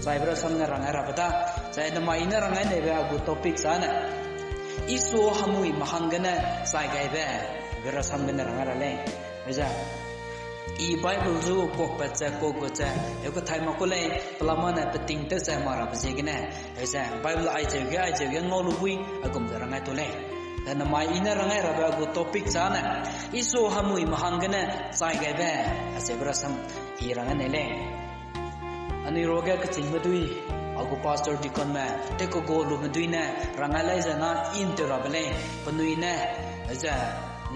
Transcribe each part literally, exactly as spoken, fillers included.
chaibe rasam ne rang ai rabe da. Zai namai i ne rang ai neibe a gu topic zane, Isu hemui mahang gene chai gaibe, be rasam gene rang ai ra lei. Heze, i Bible zu kuakpat ze, kuakpat ze, heu kethai mak ku lei, pelama ne peting tew ze mak rabe ziegene. Heze, Bible aizeu ge, aizeu ge ngau lu bui, a gum ze rang ai tu lei. Zai namai i ne rang ai rabe a gu topic zane, Isu hemui mahang gene chai gaibe, acheube rasam i rang ai nei lei. Anui ruage kechingme dui, a gu pastor deaconme, tewkegau lume dui ne, rang ai lei ze na i nteu rabe lei, penui ne, ze,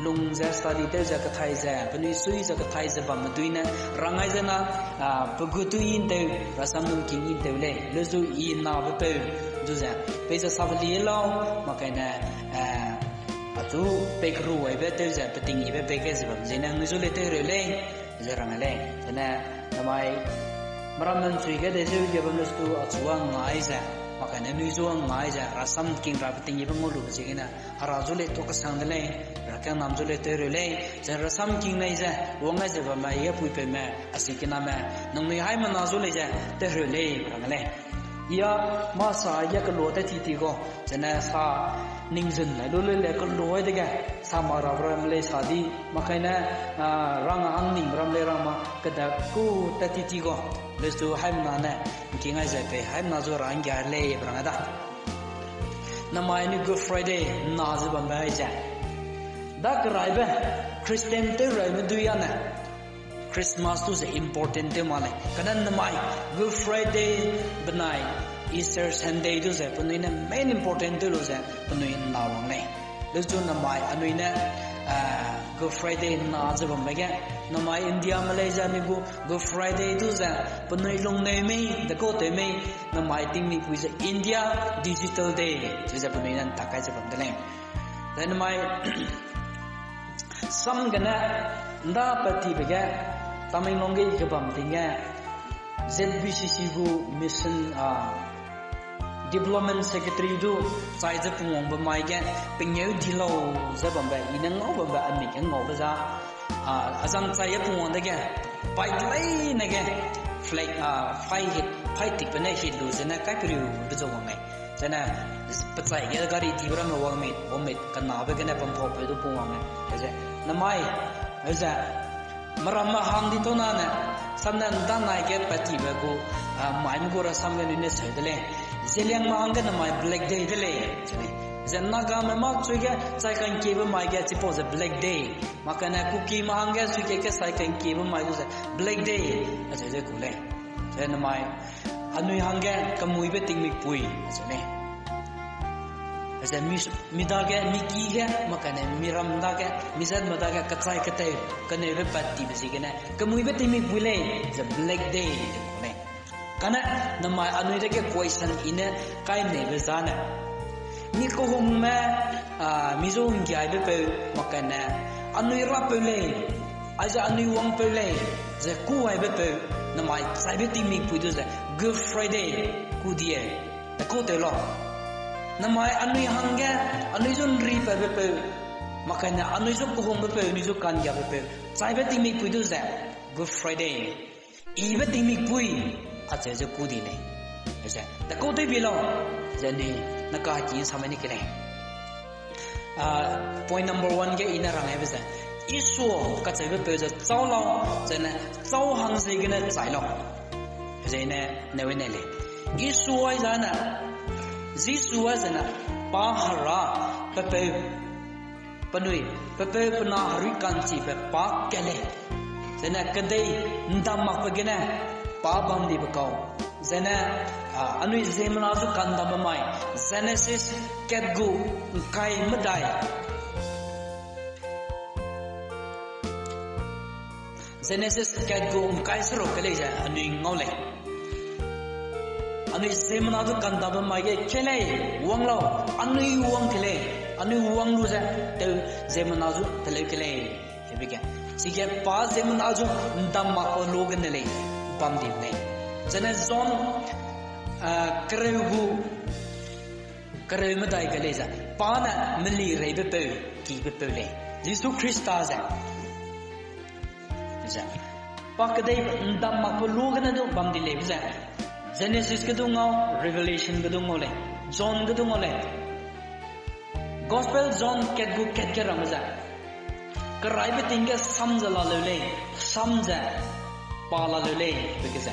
lung ze study tew ze kethai ze, penui sui ze kethai ze bamme dui ne, rang ai ze na, a, pe gu tui i nteu, rasam nung king i nteu lei, le zu i nabe peu, zu ze, peize sabe li lau, mak kai ne, a, achu pei keru aibe tew ze, peting ibe pei ge ze bam, zene nui zu lei tew reu lei, ze rang ai lei. Zene namai, meramme nchui ge dezeu ge bam le stu achu a ngai ze, mak kai ne nui zu a ngai ze, rasam king rabe ting ibe ngau lube ziegene, hera zu lei tuâ kesang de lei, rakang nam zu lei tew reu lei, ze rasam king nei ze, wang ai ze bamme, i ge puipeume, a sikiname, nangnui haimena zu lei ze, tew reu lei, rang lei. I a, mâ sa ge kelu tat ti ti gu, zene sa ningzun ai lu le le kelu ai dege, sa mak rabe ram lei sa di, mak kai ne, a, rang hang ning ram lei rang ma, keda ku tat ti ti gu, le stu haimena ne, nking ai ze pe, haimena zu ra nggia lei, be rang ai da. Namai ni Good Friday, na ze bambe ai ze. Da keraibe, Christian tew raime dui a ne. Christmas du ze important tew mak lei. Kane namai Good Friday benai Easter Sunday du ze penui ne main important tew lu ze penui na wang lei. Lezu namai anui ne, ah, Good Friday na ze bambe ge, namai Indiame lei ze anui gu Good Friday du ze penui lungneu mei, dekau tew mei, namai tingmikpui ze India Digital Day ze penui ne ntak kai ze bam de lei. Zai namai sam gene nda pat tibe ge, Tamenglong ge i kebam ting ge, Z B C C gu mission, ah, development secretary du chai ze pungwangbe mai ge, pengeu di lau ze bambe, i ne ngau bambe, anui ge ngaube za, ah, azang chai ge pungwang dege, pai leine ge, flag, ah, phai hit, phai tikbe ne hit lu zene kai periu be ze wang lei. Zene, pechai ge gari dibe ramme wang mei, wang mei, kenabe gene pampaupeu du pungwang lei. Ze, namai, ze, meramme hang di tau na ne, sam ne nda nai ge pat tibe gu, ah, maime gu rasam ge nui ne seu de lei. Zeliangme hangge namai Black Day de lei, ze lei. Ze Nagame mak chui ge chai kangkiebe mai ge chipau ze Black Day. Mak kane Kukime hangge chui ge ke chai kangkiebe mai du ze Black Day, acheu ze ku lei. Ze namai, anui hangge kemuibe tingmikpui, acheu lei. Ze mi, mi dage, mi ki ge, mak kane mi ram dage, mi zatme dage, kechai ketei, keneube pat tibe ziegene, kemuibe tingmikpui lei, ze Black Day, ze ku lei. Kane, namai anui dage question i ne kai neibe zane. Mi kehungme, ah, mi zu nggiaibe peu, mak kane, anui rapeu lei, aize anui wangpeu lei, ze ku aibe peu, namai chaibe tingmikpui du ze, Good Friday, ku die, dekau tew lau. Namai anui hangge, anui zu nri patbe peu, mak kane anui zu kehungbe peu, anui zu kanggiabe peu, chaibe tingmikpui du ze, Good Friday. Ibe tingmikpui, acheu ze ku di lei. Ze, dekau tew bi lau, ze ni, naka ki samai ni ke lei. Ah, point number one ge i ne rang aibe ze, Isua kacheube peu ze chau lau, zene chau hang ziegene chai lau. Zene, newe ne lei. Isua zane, Jisu zane, pa hera, pe peu, penui, pe peu pe na herui ka'nchibe pa ke lei. Zene kedei ndam makbe gene pa bam dibe kau. Zene, ah, anui ziemmena zu ka'ndambe mai. Jenesis kat gu ngkai medai. Jenesis kat gu ngkai seruk ke lei ze anui ngau lei. Anui ziemmena zu ka'ndambe mai ge ke lei, wang lau, anui wang ke lei, anui wang lu ze, tew ziemmena zu teleu ke lei. Hebe ge, chige pa ziemmena zu ndam makbe lu gene lei, bam di lei. Zene John, ah, kereu gu, kereu medai ke lei ze, pa ne meli reibe peu, kibe peu lei. Jisu Khrista ze. Ze, pa kedei ndam makbe lu gene du bam di lei ze. Genesis ge du ngau, Revelation ge du ngau lei, John ge du ngau lei. Gospel John kat gu kat ge ramme ze, keraibe ting ge sam ze laleu lei, sam ze pa laleu lei, be ge ze.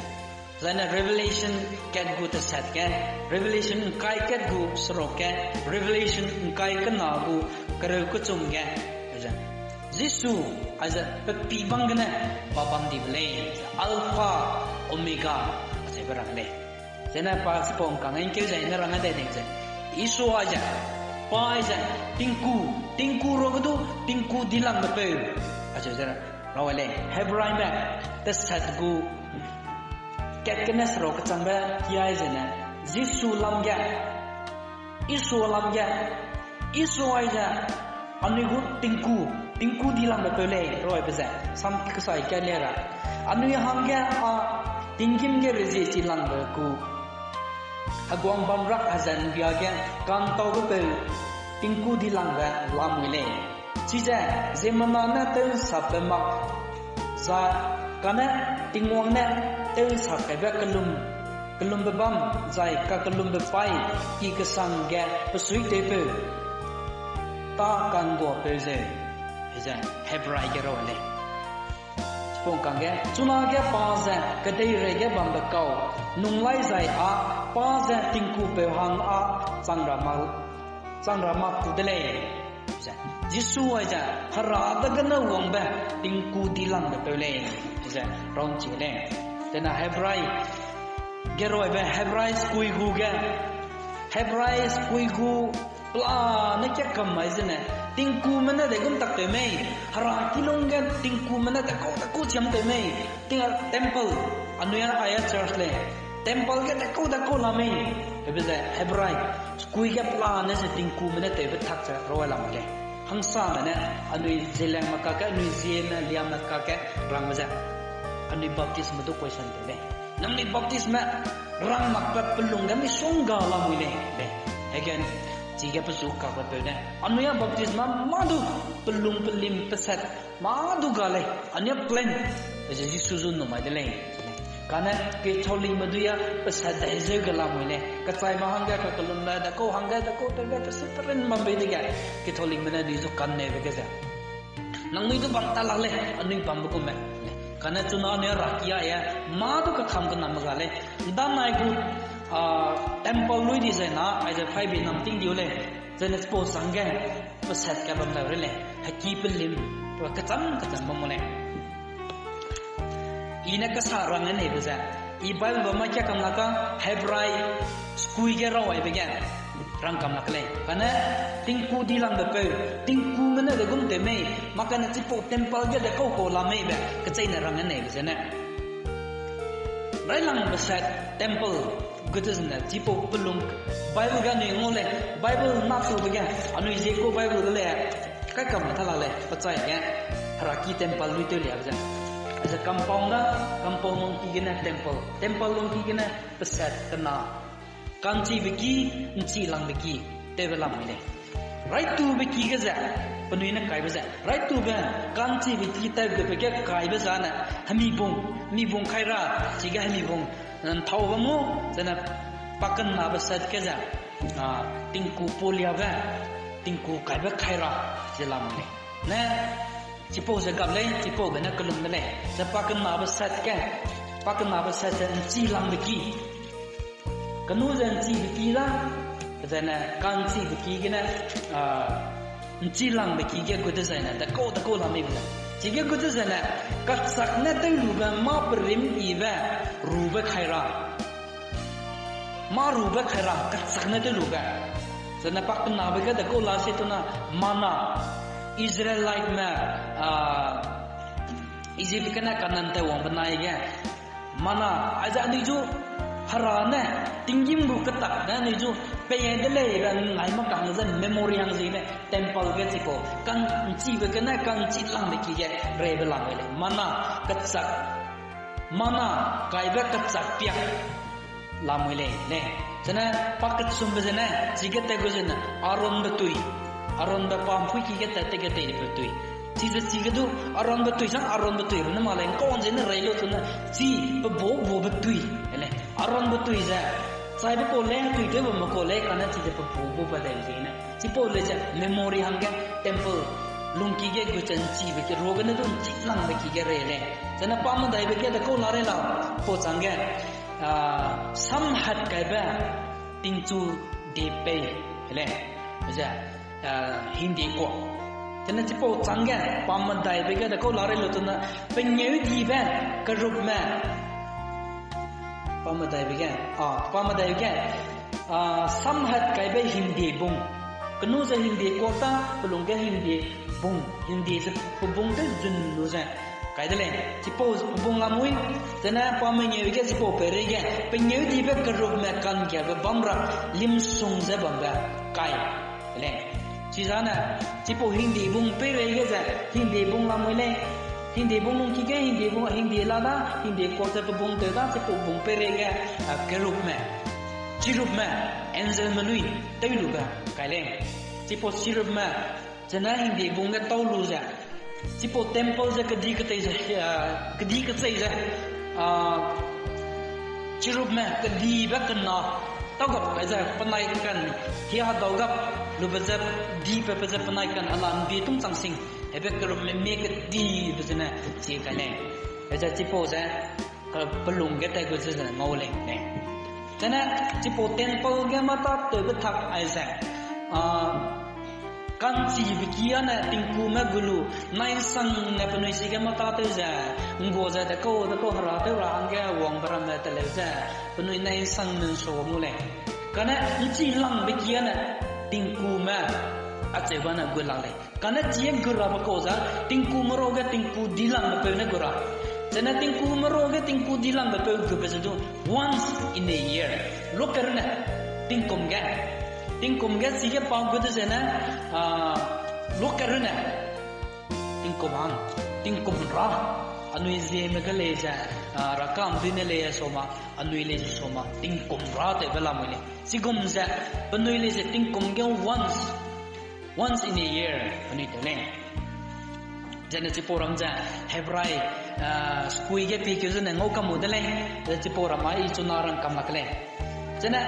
Zaine Revelation kat gu tesat ge, Revelation ngkai kat gu seruk ge, Revelation ngkai kena gu kereu kechum ge, ze, Jisu, aize pe pî bang gene pa bam dibe lei, Alpha, Omega, acheube rang lei. Zene pa chipau ngkang ngkeu ze ne rang dai ding ze, Isua ze, pa aize, tingku, tingku ruage du, tingku dilangbe peu, acheu ze rang lei, Hebraime tesat gu kat gene seruk kechangbe kiai zene, Jisu lam ge, Isua lam ge, Isua aize, anui gu tingku, tingku dilangbe peu lei, raibe ze, sam kesai kat le ra. Anui hangge â tinggîm ge rezie chilangbe gu heguang bamrak hezat ’mbia ge ka'ntaube peu tingku dilangbe lamui lei. Chize, ziemmena ne tew'nsapbe mak, zai kane Tingwang ne tew'nsap kaibe kelum, kelumbe bâm, zai kakellumbe paî, ki kesang ge besuitewpeu, tâ ka'ngguapeu zeu, ze Hebrai ge rau lei. Chipau kangge, chunage pa ze kedeirei ge bambe kau, nunglai zai â, pa ze tingkupeu hang â chang ra mak, chang ra mak ku de lei. Ze, Jisu aize, Hera dagene wangbe tingku dilangbe peu lei, ze rangchi lei. Zene Hebrai ge raibe, Hebrai skui gu ge, Hebrai skui gu pelane kakam mai zene, tingkume ne degum tak tew mei, Hera kilung ge tingkume ne dekau dekau chiam tew mei, ting temple, anui a aia church lei, temple ge dekau dekau la mei, hebe ze Hebrai skui ge pelane ze tingkume ne tewbe tak ze rau lam lei. Hangsame ne, anui zielangme kakge, anui zieme liame kakge rangbe ze, anui baptisme du question tew lei. Nangnui baptisme rang makbe pelung ge misongga lamui lei, lei. Hege, chige pechu kakbe peu ne, anui a baptisme mâ du pelung pelim pesat mâ du ga lei, anui a plain, ze Jisu zu numai de lei. Kane Catholicme dui a pesat dai zeu ge lamui lei. Kechaime hangge kakellumbe, dekau hangge, dekau tewbe, kesi perin bam bei dege, Catholicme ne anui zu kanneube ge ze, nangnui du bam ta lak lei, anui bambe gume. Kane chuna anui a rakia e, mâ du kakam kenamme ga lei. Danai gu, a, temple lui di zai na, aize phaibei nam ting diu lei. Zene chipau changge, pesat ka bam dau re lei. Heki pelim, kecham kecham bam mu lei. I ne kesa rang neibe ze, i Bible bam ma kia kam lak a, Hebrai skui ge rau aibe ge rang kam lak lei. Kane tingku dilangbe peu, tingkume ne degum tew mei, makane chipau temple ge dekau kau la mei be, kecheîne rang neibe zene, railangbe sat temple, gute zene chipau pelung, Bible ge anui ngau lei, Bible natube ge, anui ziekau Bible ge lei, kaikam ta la lei, pechai ge, Heraki temple lui tew liabe ze. Ze compound da, compound lungki gene temple, temple lungki gene pesat kena, ka'nchibe ki, ’nchilangbe ki, tewbe lamui lei. Raitube ki ge ze, penui ne kaibe ze, raitube, ka'nchibe ki tewbe ge kaibe zane, hemibung, mibung kai ra, chige hemibung, ’nthau bam mu, zene pakenabe sat ge ze, a, tingku puliabe, tingku kaibe kai ra, ze lamui lei. Ne, chipau ze gap lei, chipaube ne kellum de lei. Ze pakenabe sat ge, pakenabe sat ze ’nchilangbe ki. Kenu ze ’nchibe ki la, zene ka'nchibe ki gene, a, ’nchilangbe ki ge gut dezaine, dekau dekau la mei be ze. Chige gut dezaine, kachak ne tewlube mâ perim yibe rube kai ra. Mâ rube kai ra, kachak ne tewlube. Zene pakenabe ge dekau la se tuna mana, Israeliteme, a, Egypt gene Canaan tewwang benai ge, mana, aize anui zu Hera ne, tinggîm gu ketak ne anui zu pei de lei be ngai mak kang ze memory hang ziegene temple ge chipau, ka'nchibe gene ka'nchilangbe ki ge reibe lamui lei. Mana, kachak, mana, kaibe kachak piak lamui lei, lei. Zene, pakechumbe zene, chige tat gu zene, Aaronbe tui. Aaronbe pa ’mpuîki ge tat te ge tei dibe tui. Chize chige du, Aaronbe tui sang Aaronbe tui runne mak lei, ’ngkau ’nzene rei lu tune, chi, pe bau baube tui, lei. Aaronbe tui ze, chaibe kau lei, tui tew bamme kau lei, kane chize pe pu gu pa dai ziegene. Chipau lei ze memory hangge temple, lungki ge gu ze nchibe ki ruagene du nchi langbe ki ge rei lei. Zene pa medaibe ge de kau la rei lau, pau changge, ah, samhat kaibe tingchu die pei, lei. Ze, ah, hingdie kuak. Zene chipau changge, pa medaibe ge de kau la rei lu tuna, pengêudibe, kerubme, Pa medaibe ge, ah, pa medaibe ge, ah, samhat kaibe hingdie bung. Kenu ze hingdie kuak ta, pelung ge hingdie bung, hingdie ze pebung tew zun lu ze kai de lei. Chipau pebung lamui, zene pa mengeu ge chipau peireige, pengêudibe kerubme ka'nggiabe bam ra, limsung ze bambe kai de lei. Chizane, chipau hingdie bung peireige ze, hingdie bung lamui lei. Hingdie bung lungki ge, hingdie bung, hingdie la da, hingdie kuak ze pebung tew da, chipau bung peireige, ah, kerubme, cherubme, angelme nui, tew lube kai lei. Chipau cherubme, zene hingdie bung ge tau lu ze, chipau temple ze kedi kechei ze, ah, kedi kechei ze, ah, cherubme kedibe kena, tau gap kai ze penai kan, hia dau gap, lube ze, dibe pe ze penai kan, ala nbi tum chang sing, hebe kerubme mie kedibe zene, chi kai lei. Heze chipau ze, ka pelung ge tai gu ze zene ngau lei, lei. Zene, chipau temple ge mâ tâtewbe tak aize, ah, ka'nchibe ki âne tingkume gu lu, nai'nsangne penui chige mâ tâtew ze, nggua ze dekau, dekau hera tew ra hangge wangbe ramme teleu ze, penui nai'nsang nunso mu lei. Kane nchi langbe ki âne tingkume acheu bane gu lak lei. Kane chie gu rabe kau za, tingkume ruage tingku dilangbe peu ne gu ra. Zene tingkume ruage tingku dilangbe peu gube ze du, once in a year. Luakerune, tingkum ge. Tingkum ge chige pa gu de zene, ah, luakerune. Tingkum hang, tingkum ra. Anui zieme ge lei ze, ah, rakam dui ne lei soma, anui lei ze soma, tingkum ra tewbe lamui lei. Chigum ze, penui lei ze tingkum ge once, once in a year, penui tew lei. Zene chipau ram ze, Hebrai, ah, skui ge pi keu zene ngau kamu de lei, ze chipau ram a i chuna rang kam lak lei. Zene,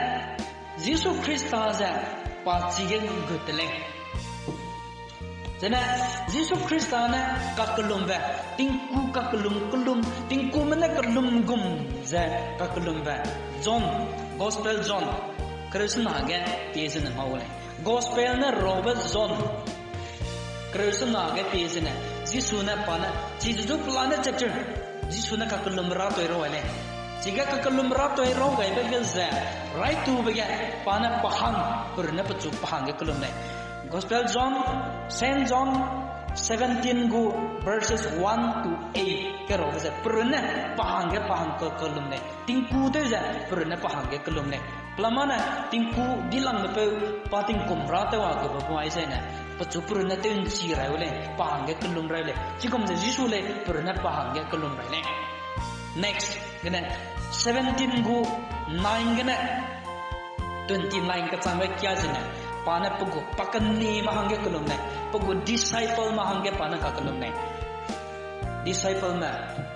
Jisu Khrista ze, pa chige gut de lei. Zene, Jisu Khrista ne kakellumbe, tingku kakellum, kellum, tingkume ne kellum gum ze kakellumbe. John, Gospel John, kereu sena ge pie zene ngau lei. Gospel ne raube John, kereu sena ge pie zene, Jisu ne pa ne, chize zu pelane chapter, Jisu ne kakellum ratoi rau lei. Chige kakellum ratoi rau gaibe ge ze, raitube ge, pa ne pa hang, perunne pechu pa hangge kellum lei. Gospel John, Saint John seventeen gu verses one to eight ge raube ze, perunne pa hangge pa hang ke kellum lei. Tingku tew ze, perunne pa hangge kellum lei. Pelamane, tingku dilangbe peu, pa tingkum ra tew a gube mai zene, pechu perunne tew nchi rai u lei, pa hangge kellum rai lei. Chigum ze Jisu lei, perunne pa hangge kellum rai lei. Next, gene, seventeen gu nine gene, twenty nine kechangbe kia zene, pa ne pe gu pa kenime hangge kellum lei, pe gu disciple me hangge pa ne kakellum lei. Disciple me,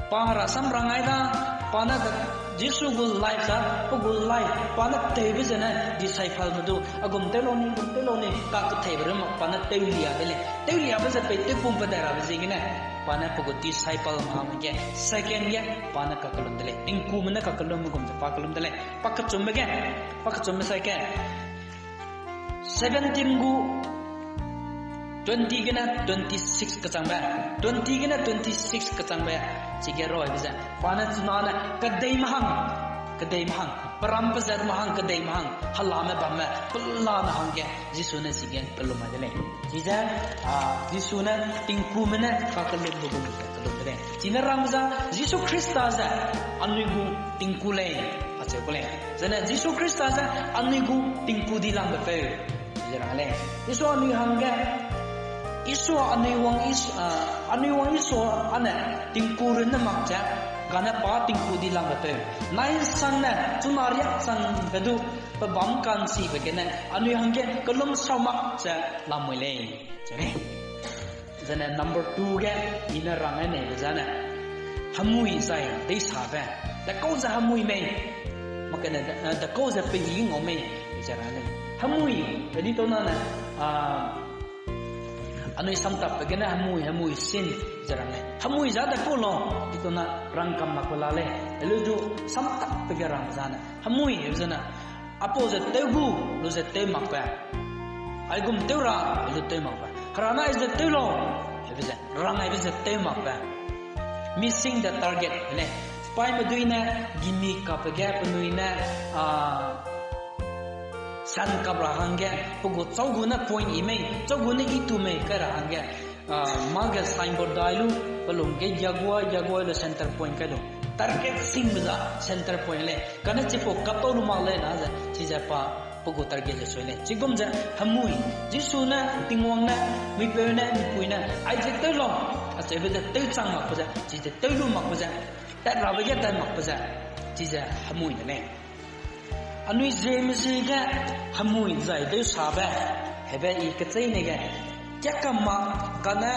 pa rasam rangai da, pa ne Jisu gu life da, pe gu life, pa ne tewbe zene disciple me du, a gum tew lau ni, gum tew lau ni, kaketheibe ru mak, pa ne tewlia de lei. Tewliabe ze pei tewpumbe dai rabe ziegene, pa ne pe gu disciple me hangge, second ge, pa ne kakellum de lei. Tingkume ne kakellum gum ze pa kellum de lei. Pa kechumbe ge, pa kechumbe sai ke, seventeen gu twenty gene twenty-six kechangbe, twenty gene twenty-six kechangbe, chige roibe ze, pa ne chuna ne, kedei mahang, kedei mahang, peram pezat mahang, kedei mahang, helame bamme, pelane hangge, Jisu ne chige kellum mai de lei. Chize, ah, Jisu ne tingkume ne kakellumbe gum ze kellum de lei. Chine rang za, Jisu Khrista ze, anui gu tingku lei, acheu ku lei. Zene Jisu Khrista ze, anui gu tingku dilangbe peu. Ze rang lei. Isua anui hangge, Isua anui wang Is-, ah, anui wang Isua âne, tingku runne mak ze, kane pa tingku dilangbe peu. Nai sangne, chuna riak changbe du, pebâm ka'nchibe gene, anui hangge kellum sau mak ze lamui lei. Zene, zene number two ge, i ne rang ai neibe zane. Hemui zai deisabe. Dekau ze hemui mei. Mak kane, eh, dekau ze pehî ngau mei, ze rang lei. Hemui, pe di tau na ne, ah, anui samtap pe gene hemui, hemui sin, ze rang lei. Hemui za dekau lau, di tau na rangkam mak pe la lei. Helu du samtap pe ge rang za ne. Hemui, ze ne. Apau ze tew gu, lu ze tew mak pe. Aigum tew ra, lu tew mak pe. Hera na ai ze tew lau, hebe ze. Rang aibe ze tew mak pe. Missing the target, le. Paime dui ne, gimi kape ge penui ne, ah, san kap ra hangge, pe gu chau gu ne point i mei, chau gu ne i tu mei kai ra hangge, ah, mâ ge signboard dai lu, pe lung ge giagua, giagua lu center point kai lu. Target singbe za center point lei. Kane chipau kap tau lu mak lei na ze, chize pa pe gu target ze sui lei. Chigum ze hemui, Jisu ne, Tingwang ne, mipeu ne, mipui ne, aize tew lau, acheube ze tew chang makbe ze, chize tew lu makbe ze, tat rabe ge tat makbe ze, chize hemui ne lei. Anui ziemme zie ge hemui zai deu sabe, hebe i kecheîne ge, kiakam ma kane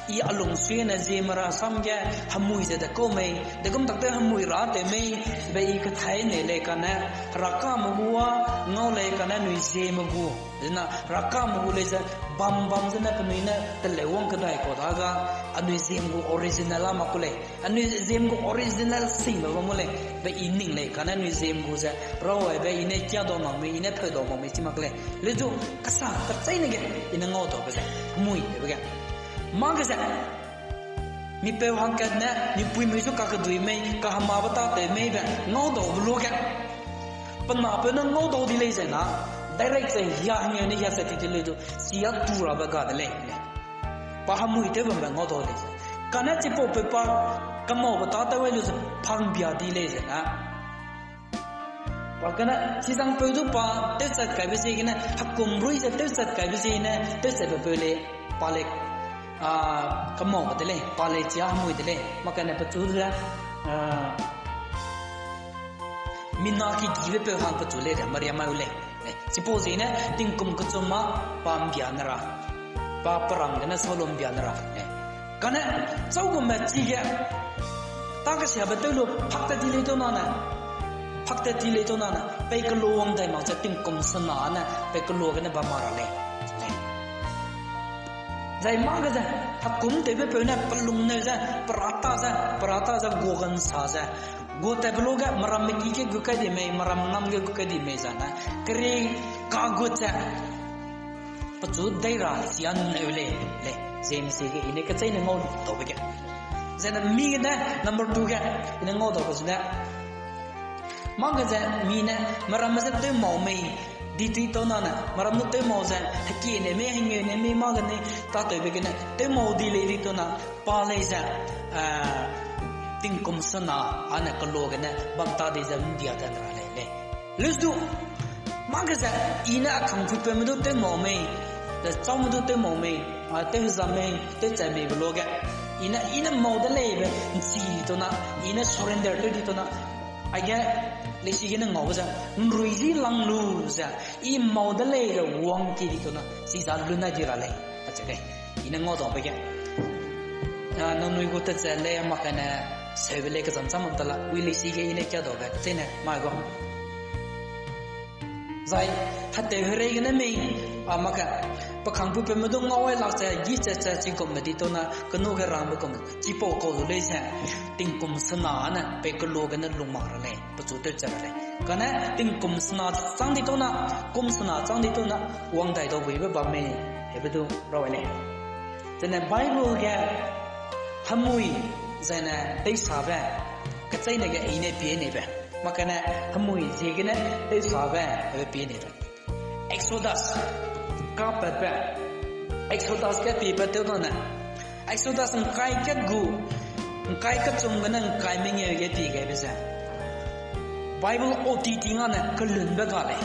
i a lungsui ne ziemme rasam ge hemui ze dekau mei, degum tak tew hemui ra tew mei, be i kethai nei lei kane, herakame gu a ngau lei kane anui ziemme gu. Zena herakame gu lei ze bam bam zene penui ne teleu wang kedai kau da ga, anui ziemme gu original a mak ku lei. Anui ziemme gu original singbe bam mu lei, be i ning lei kane anui ziemme gu ze, raw aibe i ne kiadau mak mei, i ne pheudau mak mei chi mak lei. Lezu kasa kecheîne ge, i ne ngau daube ze, hemui tewbe ge. Mâ ge ze, mipeu hangkat ne, mipuimi zu kakedui mei, kahemabe tâtew mei be, ngau daube lu ge. Pe napeu ne ngau dau di lei ze na, direct ze hia hengeu ne hia ze ti di lei du, sia tu rabe ga de lei. Pa hemui tew bambe ngau dau lei ze. Kane chipau peu pa, kemaube tâtew ai lu ze, phangbia di lei ze na. Pa kane, chizangpeu du pa, tewchat kaibe ziegene, hekum rui ze tewchat kaibe ziegene, tewchatbe peu lei, pa lei, ah, kemaube de lei, pa lei chia hemui de lei, mâ kane pechu ze, ah, mina kegibe peu hang pechu lei de, Maria mai u lei. Chipau ziegene tingkum kechum ma pa mbia ne ra. Pa peram gene sau lu mbia ne ra. Kane, chau gume chige, ta kesiabe tew lu, paktat ti lei tau na ne. Paktat ti lei tau na ne. Pei kelu wang dai mak ze tingkum sena ne, pei kelu gene bam ma ra lei. Zai mâ ge ze, hekum tewbe peu ne, pelung neu ze, perata ze, perata ze, guagan sa ze. Guatatbe lu ge, meramme ki ge gu kai di mei, meram ngam ge gu kai di mei zane. Keri kagut ze. Pechu dei ra sia neu lei, lei. Ziemme zie ge, i ne kecheîne ngau daube ge. Zene mi gene, number two ge, i ne ngau daube zene. Mâ ge ze, mi ne, meramme ze tewmau mei, di tui tau na ne, meram nu tewmau ze, hekie ne mei, hengeu ne mei, mâ gene, tâtewbe gene, tewmau di lei di tau na, pa lei ze, eh, tingkum sena, ane kelu gene, bam ta di ze, mbia ta ra lei, lei. Lezu, mâ ge ze, i ne a kangpupeume du tewmau mei, ze chaume du tewmau mei, a, tewzam mei, tewchat mei be lu ge. I ne, i ne mau de lei be, nchi tau na, i ne surrender tew di tau na. Aige, leisi gene ngau ze, nrui zi lang lu ze, i mau de lei ze wang ki di tau na, chiza lu nai di ra lei, acheu lei. I ne ngau daube ge. A, nangnui gu tewchat lei, mâ kane, seube lei kecham cham mak ta la, wi leisi ge i ne kia daube, chene, mai gu. Zai, hetew herei gene mei, a, mâ ka, pe kangpupeume du ngau ai lak ze, gi chat chat chi gumme di tau na, kenu ge rangbe gum, chipau kau lu lei ze, tingkum sena ne, pei kelu gene lung mak ra lei, pechu tewchat ra lei. Kane, tingkum sena chang di tau na, kum sena chang di tau na, wang dai dau buibe bam mei, hebe du raw ai lei. Zene Bible ge, hemui, zene teisabe, kecheîne ge i ne pie neibe. Mâ kane hemui ziegene teisabe, hebe pie neibe. Exodus, kapatbe. Exodus ge pie pat tew dane. Exodus ngkai kat gu, ngkai kechum gene ngkai mengeu ge pie gaibe ze. Bible O T T nga ne kelunbe ga lei.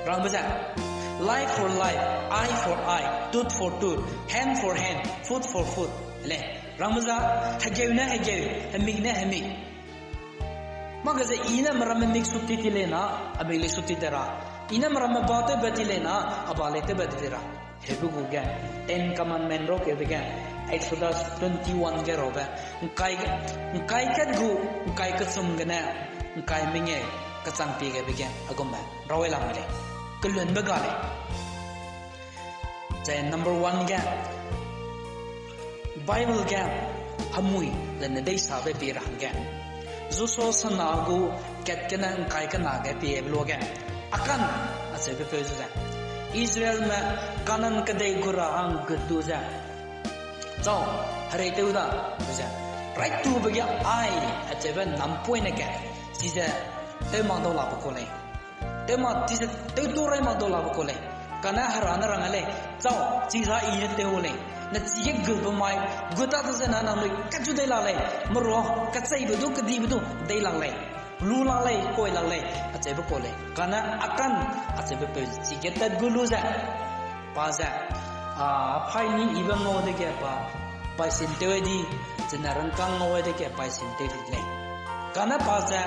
Rangbe ze, life for life, eye for eye, tooth for tooth, hand for hand, foot for foot. Lei, rangbe ze, hegeu ne hegeu, hemik ne hemik. Mâ ge ze i ne meramme mik sut ti ti lei na, a mik lei sut ti de ra. I ne meramme ba tewbe ti lei na, a ba lei tewbe ti de ra. Hebe gu ge, Ten Commandment raw keube ge, Exodus twenty-one ge rabe, ngkai, ngkai kat gu, ngkai kechum gene, ’ngkai mengeu kechang pie gabe ge a gumme rawai lam lei. Kelunbe ga lei. Zai number one ge, Bible ge hemui zene deisabe pie ra hangge, Joshua sena gu kat kena ’ngkai kena ge pie luage, Akan acheube peu zu ze, Israelme Kanan kedei gu ra hang gut du ze, chau, hereitew da, ze, raitube ge Ai acheube nampoine ge, chize tew mak dau labe kau lei. Tew mak, chize tewtu rai mak dau labe kau lei. Kane Hera ne rang lei, chau, chiza I ne tew lei. Ne chige gutbe mai, gut ta de zene nangnui kechu dei lak lei. Merua, kecheibe du, kedibe du dei lak lei. Lu lak lei, koi lak lei, acheube kau lei. Kane Akan acheube peu chige tat gu lu ze, pa ze, a, paî ni ibe ngau dege pa, paî sin tew di, zene rangkâng ngau dege paî sin tew di lei. Kane pa ze,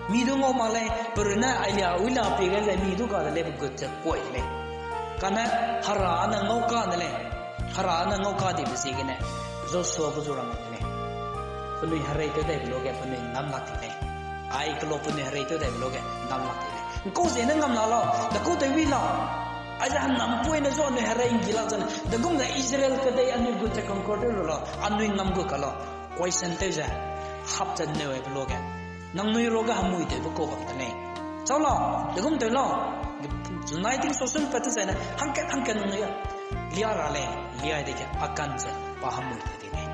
mi du ngau mak lei, perunne alia uila pie ge ze mi du ga de lei, pe gut ze kuai de lei. Kane Hera ne ngau ka de lei. Hera ne ngau ka dibe ziegene, Joshua gu zu rang de lei. Penui hereitew daibe luage penui ngam lak ti lei. Ai kelo penui hereitew daibe luage ngam lak ti lei. ’Ngkau ziene ngam la lau, dekau tew wi lau. Aize hênam poine zu anui herei ’nggi lak zene, degum ze Israel kedei anui gut ze conquer tew lu lau, anui ngam gu ka lau. Question tew ze, hap ze neu aibe luage, nangnui ruage hemui tewbe kau bam de lei. Chau lau, degum tew lau. Uniting social pat te zaine, hangkat hangkat nangnui lia ra lei, lia dege Akan ze pa hemui tew di lei.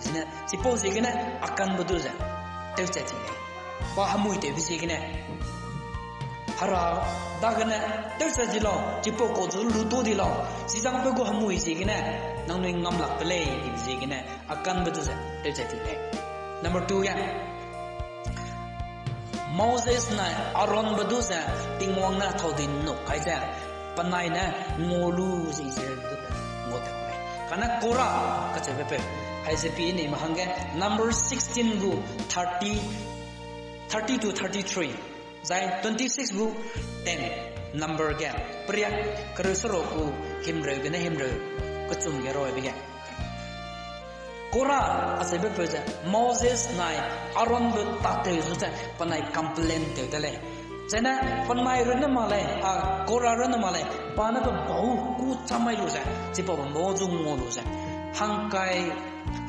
Zine, chipau ziegene Akanbe du ze tewchat ti lei. Pa hemui tewbe ziegene, Hera dagene tewchat di lau, chipau kau zu lu tu di lau, chizangpeu gu hemui ziegene, nangnui ngam lak pe lei dibe ziegene, Akanbe du ze tewchat ti lei. Number two ge, Moses nai Aaronbe du ze Tingwang ne thaudui ’nnuk kai ze, penai ne ngua lu ze Israelbe du ze ngua tat lei. Kane Kora kacheube peu, aize pi neime hangge Number sixteen gu thirty, thirty to thirty-three, zai twenty-six gu ten, Number ge periak kereu seruk gu himreu gene himreu kechum ge rabe ge, Kora acheube peu ze Moses nai Aaronbe tatew zu ze penai complain tew de lei. Zene penai runne mak lei, a, Kora runne mak lei, pa ne pe bau kû cham mai lu ze, chipau bam bau zu ngua lu ze, hangkai,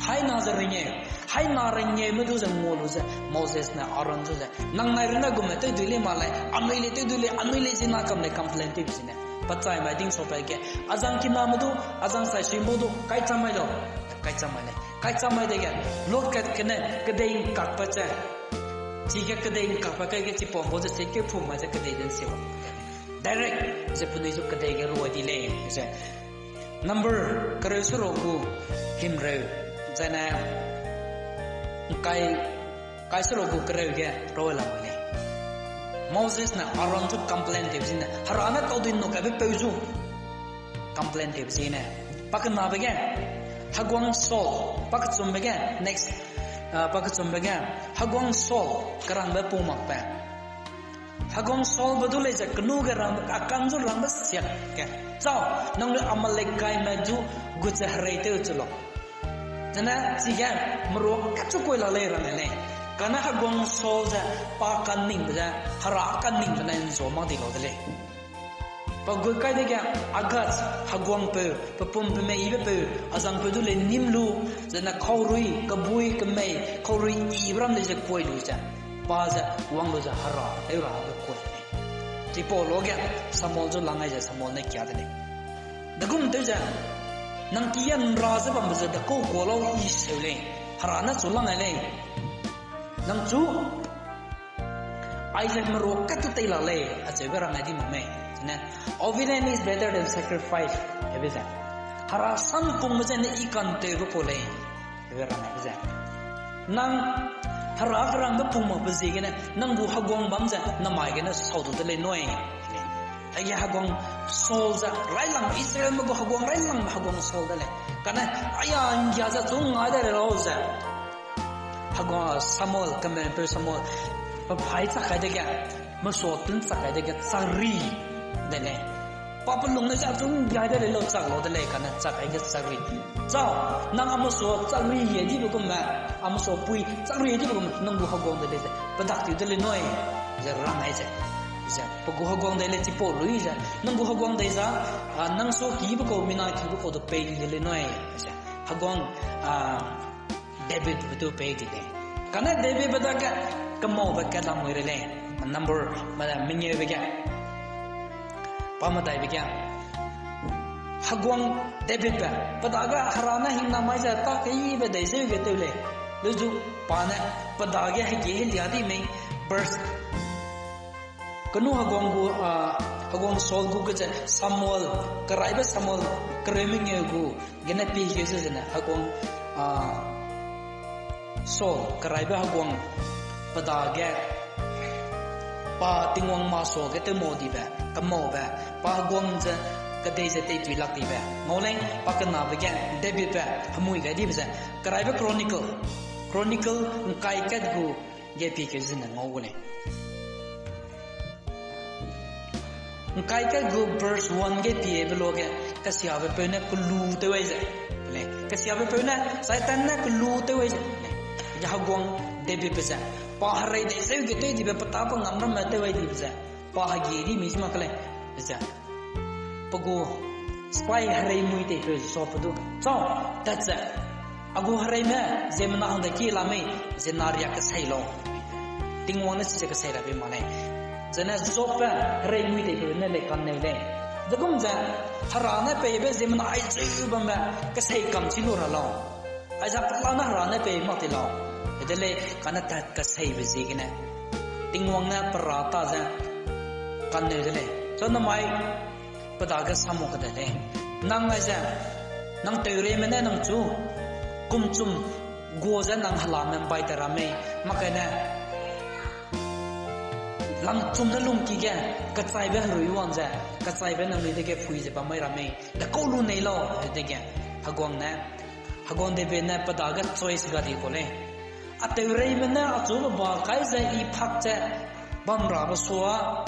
haina ze rengeu, haina rengeume du ze ngua lu ze Moses ne Aaron zu ze, nang nai runne gume tew dui lei mak lei, anui lei tew dui lei, anui lei zina kam lei complain tewbe zene, pa chai mai ding sau pat ge, azang kiname du, azang sai suimbau du kaicham mai lau, kaicham mai lei. Kaicham mai dege, luakat gene kedei ’ngkakbe ze, chige kedei ’ngkakbe kai ge chipau bau ze chikeu pum mai ze kedei den se wa. Direct ze penui zu kedei ge rua di lei ze. Number kereu seruk gu himreu, zene ’ngkai, kai seruk gu kereu ge rau lam lei. Moses ne Aaron zu complain tew zene, Hera ne tau dui ’nnuk kaibe peu zu complain tewbe ziegene, pa kenabe ge, heguang Saul, pa kechumbe ge, next, a, pa kechumbe ge, heguang Saul kerangbe pung makbe. Heguang Saulbe du lei ze kenu ge rangbe, Akan zu rangbe siak ge, chau, nangnui Amalekkaime zu gut ze hereitew chu lau. Zene chige merua kechu kui la lei rang lei. Kane heguang Saul ze pa kaningbe ze, Hera kaningbe ne ’nzua mak di lau de lei. Pa gut kai dege Agag, heguangpeu, pe pum pe mei yibe peu, azangpeu du lei nim lu, zene kaurui, kebui, kemei, kaurui yibe ram lei ze kui lu ze, pa ze wang lu ze Hera tew ra hangge kui lei. Chipau luage Samuel zu lang ai ze Samuel ne kia de lei. Degum tew ze, nang ki ’nra ze bambe ze dekau kuâ lau I seu lei, Hera ne chu lang ai lei. Nang chu aize merua kat tu tei la lei, acheube rang ai di mak mei. Zene, obedience is better than sacrifice, hebe ze, Hera sam pungbe ze ne I kantewbe kau lei, hebe rang aibe ze. Nang Hera kerangbe pung makbe ziegene nang gu heguang bam ze namai gene sau du de lei nui. Aige heguang Saul ze railangbe, Israelme gu heguang railangbe heguang Saul de lei. Kane, aya ’nggia ze chu ngai de lei lau ze, heguang Samuel, kemeu'mpeu Samuel, pe phai chak kai dege, mesua tun chak kai dege, chari de lei. Pa pelung ne ze achung gai de lei lau chak lau de lei kane chak aige chak ri. Chau, nang amesu chak ri ye dibe gumme, amesu pui chak ri ye dibe gumme, nang gu heguang de lei ze, pedak tiu de lei nui, ze rang ai ze. Ze, pe gu heguang de lei chipau lui ze, nang gu heguang de za, a, nang su kibe kau, mina kibe kau du pei di de lei nui, ze. Heguang, a, David be du pei di lei. Kane David be dage kemaube kat lam mui re lei. Number, ma, mengeube ge. Pa medaibe ge. Heguang David be, pe dage Hera ne hingna mai ze ta keibe dei zeu ge tew lei. Leu zu pa ne, pe dage hege helia di mei, verse Kenu heguang gu, a, heguang Saul gu ge ze Samuel, keraibe Samuel, kereu mengeu gu, gene pie ge ze zene heguang, a, Saul, keraibe heguang, pe dage, pa Tingwang masuage tew mau dibe, kemaube, pa heguang ze, kedei ze teitui lak dibe. Ngau lei, pa kenabe ge, David be, hemui gai dibe ze, keraibe Chronicle, Chronicle, ngkai kat gu, ge pie keu zene ngau gu lei. Ngkai kat gu verse one ge piebe luage, kesiabe peu ne kelu tew ai ze. Lei, kesiabe peu ne, Satan ne kelu tew ai ze. Lei, ge heguang David be ze. Pa herei dei zeu ge tew dibe petâ pe ngam ramme tew ai dibe ze. Pa hege di mi zi mak lei. Ze. Pe gu spy herei mui tei peu Job pe du. Chau, tat ze. A gu hereime, ziemmena hangde ki la mei, ziemmena riak kesei lau. Tingwang ne chize kesei rabe ma lei. Zene Job be herei mui tei peu ne lei kanneu lei. Ze gum ze, Hera ne peibe ziemmena aizeu bambe, kesei kam chi lu ra lau. Aize pelane Hera ne pei mak ti lau. Hede lei kane tat keseibe ziegene. Tingwang ne pe ra ta ze kanneu de lei. Chau namai pe dage samu kede lei. Nang aize, nang teureime ne nang chu, kumchum, gua ze nang helame mbai te ra mei, mak kai ne, langchum ne lungki ge, kechaibe herui wang ze, kechaibe nangnui dege pui ze bam mai ra mei, dekau lu nei lau, dege, heguang ne, heguang David ne pe dage choice ga di kau lei. A teureime ne achube ba kai ze i phak ze bam rabe sua,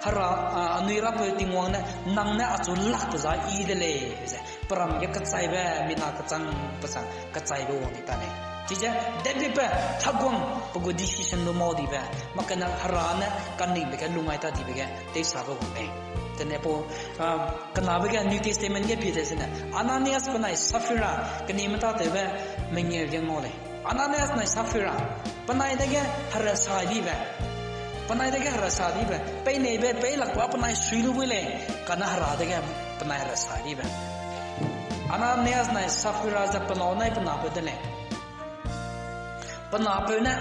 Hera, a, anui Rapeu Tingwang ne, nang ne achu lak pe za yi de lei, ze, pe ram ge kechaibe, mina kechang, pe chang, kechaibe wang di ta lei. Chize, David be, heguang, pe gu decision lu mau dibe, mak kai ne Hera ne, kaningbe ge lungai ta dibe ge, teisabe wang lei. Tene pau, a, kenabe ge New Testament ge pie de zene, Ananias penai Sapphira, kenime tâtewbe, mengeu ge ngau lei. Ananias nai Sapphira, penai dege herasa dibe. Penai dege herasa dibe. Pei neibe, pei lakba penai sui lu bui lei. Kane Hera dege penai herasa dibe. Ananias nai Sapphira ze penâu nai pe napeu de lei. Pe napeu ne,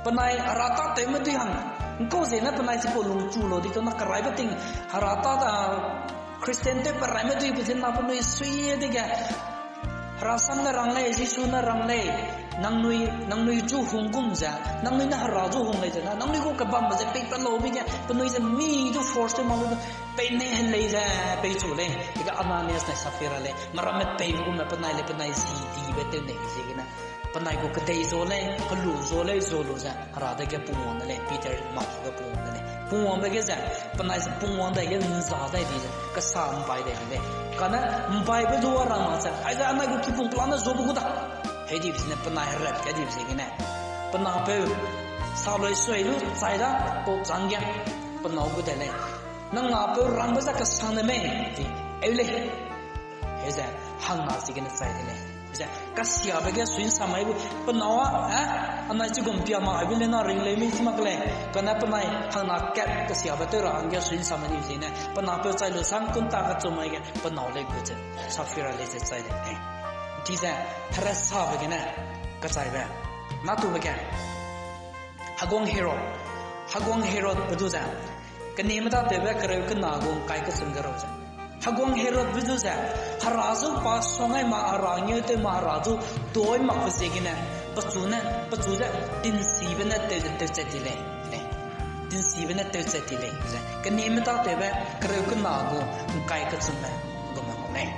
penai Hera tâtewme dui hang. Ngkau ziene penai chipau lungchu lau di kau na keraibe ting Hera tâ, a, Christian tew pe raime dui pe ziena penui sui dege. Hera sam ne rang lei, Jisu ne rang lei, nangnui, nangnui zu hung gum ze, nangnui ne Hera zu hung lei ze na, nangnui gu kebambe ze pei pe lau bi ge, penui ze mi du force tew mak lu, pei nei he lei ze, peichu lei, dege Ananias nai Sapphira lei, meramme pei gume penai lei, penai zi dibe tew nei ziegene. Penai gu kedei zua lei, kelu zua lei, zua lu ze, Hera dege pungwang de lei, Peter, Matthew ge pungwang de lei. Pungwangbe ge ze, penai ze pungwang dai ge nza dai di ze, kesa mbai dai di lei. Kane mbaibe du a rang mak ze, aize anai gu kipung pelane zuabe gu da. Hei dibe zene penai herat kai dibe ziegene. Pe napeu, salui sui lu chai da, pau chang ge, penâu gu de lei. Nang napeu rangbe ze kesang de mei, di, eu lei. Heze, hangna ziegene chai de lei. Ze, kesiabe ge sui'nsam mai bu, penâu a, eh, anai chigum pia ma, aibe le na ring lei mi chi mak lei, kane penai hangna kat kesiabe tew ra hangge sui'nsam mai ni ziegene, pe napeu chai lu sang kun ta kechum mai ge, penâu lei gu ze, Sapphira lei ze chai de lei. Chize, heresabe gene, kechaibe, natube ge, Heguang Herod, Heguang Herod pe du ze, kenime tâtewbe kereu kena gu ngkai kechum ge rau ze. Heguang Herod pe du ze, Hera zu pa suang ai ma, Hera ngeutew ma, Hera zu dui mak pe ziegene, pechu ne, pechu ze, tinsibe ne tew, tewchat di lei, lei. Tinsibe ne tewchat di lei, ze. Kenime tâtewbe kereu kena gu ngkai kechum me, gu me ngau lei.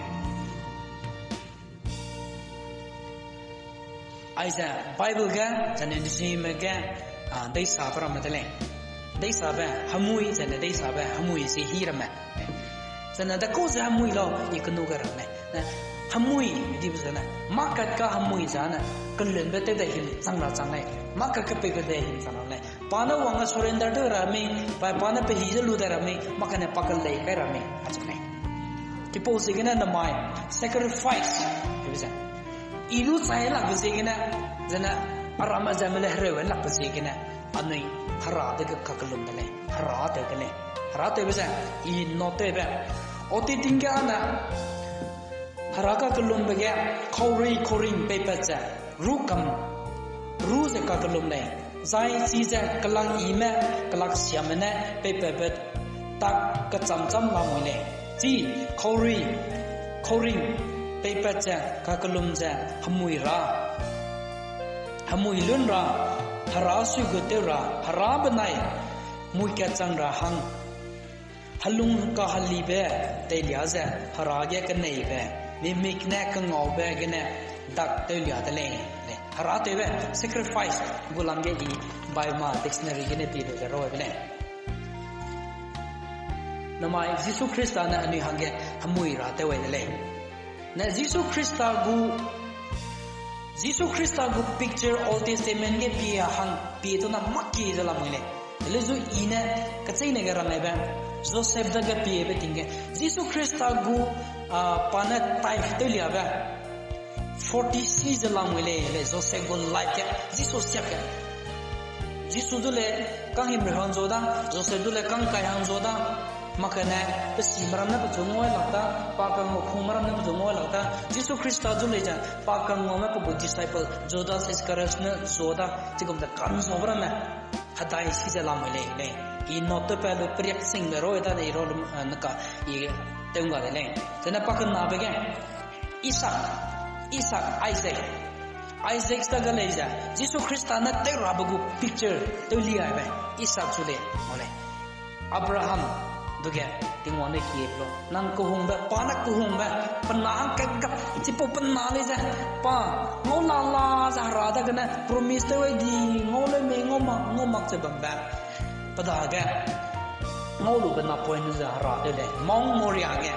Aize Bible ge, zane dizime ge, a, deisabe ramme de lei. Deisabe, hemui, zane deisabe, hemui zie hî ramme. Zene dekau ze hemui lau, i kenu ge rang lei. Ne, hemui, dibe zene, mâ kat ka hemui zane, kelunbe tew de him chang ra chang lei. Mâ kat kepeibe de him chang ra lei. Pa ne wang a surrender tew ra mei, pa, pa ne pehi ze lu de ra mei, mâ kane pa kelei kai ra mei, acheu lei. Chipau ziegene namai, sacrifice, dibe ze. I lu chai lakbe ziegene, zene, aram a ze me le hereu lakbe ziegene, anui, hera de ge kakellum de lei, hera tew de lei, hera tewbe ze, i not tewbe. Oti ting ge ane, hera kakellumbe ge, kaurui kauring peipat ze, ru kam, ru ze kakellum lei, zai chize kelak ime, kelak siame ne peipatbe tak kecham cham lamui lei. Chi, kaurui, kauring, peipat ze, kakellum ze, hemui ra. Hemui lun ra, hera sui gu tew ra, hera benai, mui kat chang ra hang. Helung kahelibe, teilia ze, hera ge keneibe, mimik ne kengaube gene, dak tewlia de lei, lei. Hera tewbe, sacrifice, gu lam ge i, Bible ma dictionary gene piebe ge rabe lei. Namai Jisu Khrista ne anui hangge hemui ra tew ai de lei. Ne Jisu Khrista gu, Jisu Khrista gu picture Old Testament ge pie hang pie tuna mâ kie ze lamui lei. Leu zu i ne kecheîne ge rang aibe, Joseph dage piebe ting ge. Jisu Khrista gu, a, pa ne tithe tewliabe, forty C ze lamui lei, lei Joseph gu life ge, Jisu siak ge. Jisu du le kang himreu hang zu da, Joseph du le kang kai hang zu da, mâ kane, pe sime ram ne pechu ngau lak da, pa kangngau kungme ram ne pechu ngau lak da, Jisu Khrista du lei ze, pa kangngaume pe gu disciple, Judas Iscariot ne zu da, chigum ze ka'nzaube ramme, hedai si ze lamui lei, lei. I not tewpat lu periak singbe ro da ne i ro lu, a, neka, i tew ngga de lei. Zene pa kenabe ge, Isak, Isak, Isaac. Isaac dage lei ze, Jisu Khrista ne tew rabe gu picture, tewliabe, Isak chu lei, ngau lei. Abraham, duge, Tingwang ne kie lu. Nang kehungbe, pa ne kehungbe, pe na hangkat ka, chipau pe na lei ze, pa, ngau la la ze hera dagene, promise tew ai di, ngau leu mei, ngau mak, ngau mak ze bambe. Pe dage, ngau lube napoine ze hera tew lei, Mount Moriah ge,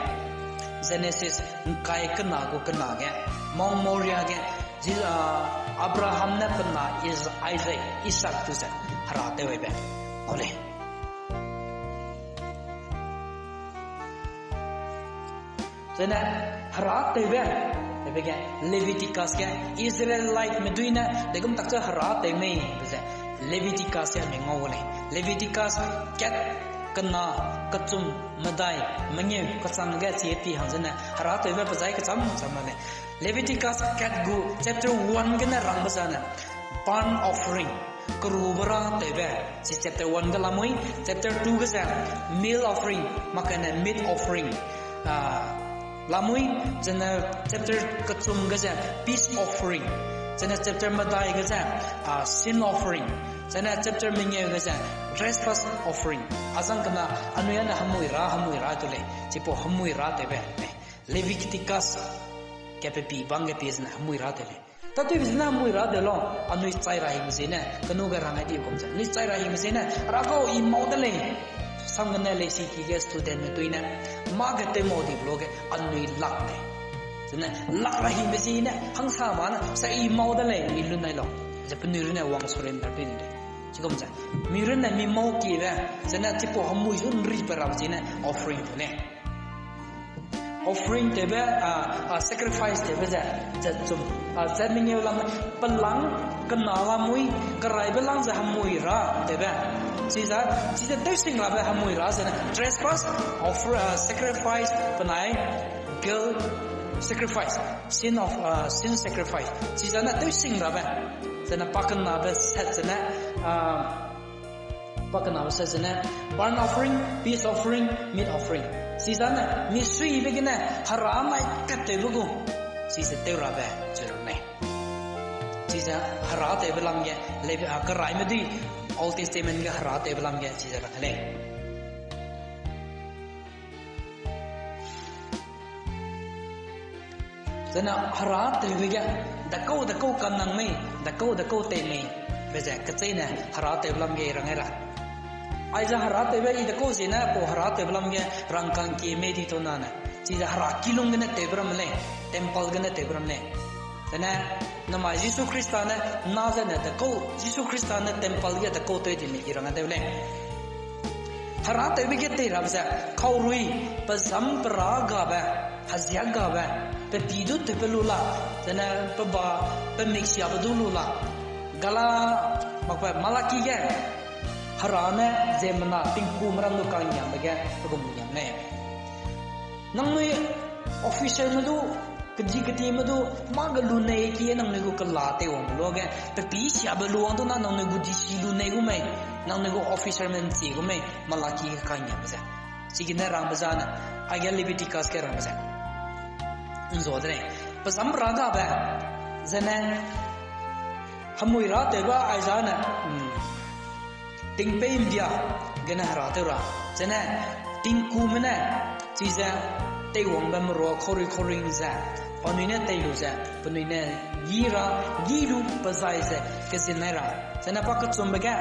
Genesis, ngkai kena gu kena ge, Mount Moriah ge, Ji-, a, Abraham ne pe na Is-, Isaac, Isak tu ze, hera tew aibe, ngau lei. Zene, hera tewbe, tewbe ge, Leviticus ge, Israeliteme dui ne, degum tak ze hera tew mei, ze, Leviticus ge mi ngau lei. Leviticus kat, kena, kechum, medai, mengeu, kechang ge chi pi hang zene, hera tewbe pe zai kecham cham lei. Leviticus kat gu chapter one gene rangbe zane, burnt offering, kerube ra tewbe, chi chapter one ge lamui, chapter two ge ze, meal offering, mâ kane meat offering, a, lamui, zene chapter kechum ge ze, peace offering, zene chapter medai ge ze, a, sin offering, zene chapter mengeu ge ze, trespass offering. Azang kena, anui ane hemui ra, hemui ra tu lei, chipau hemui ra tewbe, lei. Leviticus, kapepi bang ge pie zene hemui ra tew lei. Tatewbe zene hemui ra tew lau, anui chai ra hingbe ziene, kenu ge rang ai di kum ze. Anui chai ra hingbe ziene, hera gau i mau de lei. Sam gene lei siki ge studentme dui ne, mâ ge tew mau dibe lu ge, anui lak lei. Zene, lak ra hingbe ziene, hangsa ma ne, sa i mau de lei, mi lun nai lau. Ze penui runne wang surrender tew di lei. Chigum ze, mi runne mi mau kiebe, zene chipau hemui zu nri pe rabe ziene, offering tew lei. Offering tewbe, a, a, sacrifice tewbe ze, zat chum, a, zat mengeu lam, pelang, kena lamui, keraibe lang ze hemui ra tewbe. Chize, chize tewsing rabe hemui ra zene, trespass, offer, a, sacrifice, penai, guilt, sacrifice, sin of, a, sin sacrifice. Chize ne tewsing rabe, zene pakenabe set zene, a, pakenabe set zene, burnt offering, peace offering, meat offering. Chize ne, misuibe gene, hera nai kat tewbe gu. Chize tew rabe, cheu ra lei. Chize hera tewbe lam ge, lei, a, keraime dui, Old Testament ge hera tewbe lam ge, chize ra lei. Zene hera tewbe ge, dekau dekau kanang mei, dekau dekau tei mei, be ze kecheîne hera tewbe lam ge rang ai ra. Aize herâtewbe i dekau ziene pau herâtewbe lam ge rangkang kie mei di tau nane. Chize hera kilung gene tewbe ram lei, temple gene tewbe ram lei. Zene, namai Jisu Khrista ne, na zene dekau, Jisu Khrista ne temple ge dekau tew di me i rang deu lei. Herâtewbe ge tei rabe ze, kaurui, pe zam pe ra gabe, heziak gabe, pe pi du tewpe lu la, zene pe ba, pe mik siabe du lu la. Gala, makbe Malaki ge, Hera ne ziemmena tingku meram du kangiambe ge pe gum ngiam lei. Nangnui officerme du, kedi kedime du, mâ ge lunei kie nangnui gu kela teiwangbe luage, pe pî siabe luang du na nangnui gu D C lunei gu mei, nangnui gu officerme nchie gu mei, Malaki ge kangiambe ze. Chigene rangbe zane, aige Leviticus ge rangbe ze. Nzua de lei. Pe zam ra gabe, zene, hemui ra tewbe aizane, tingpei mbia gene hera tew ra. Zene, tingkume ne, chize, teiwangbe merua kaurui kauring ze, penui ne tei lu ze, penui ne, gi ra, gi lu pe zai ze, kezin nai ra. Zene pa kechumbe ge,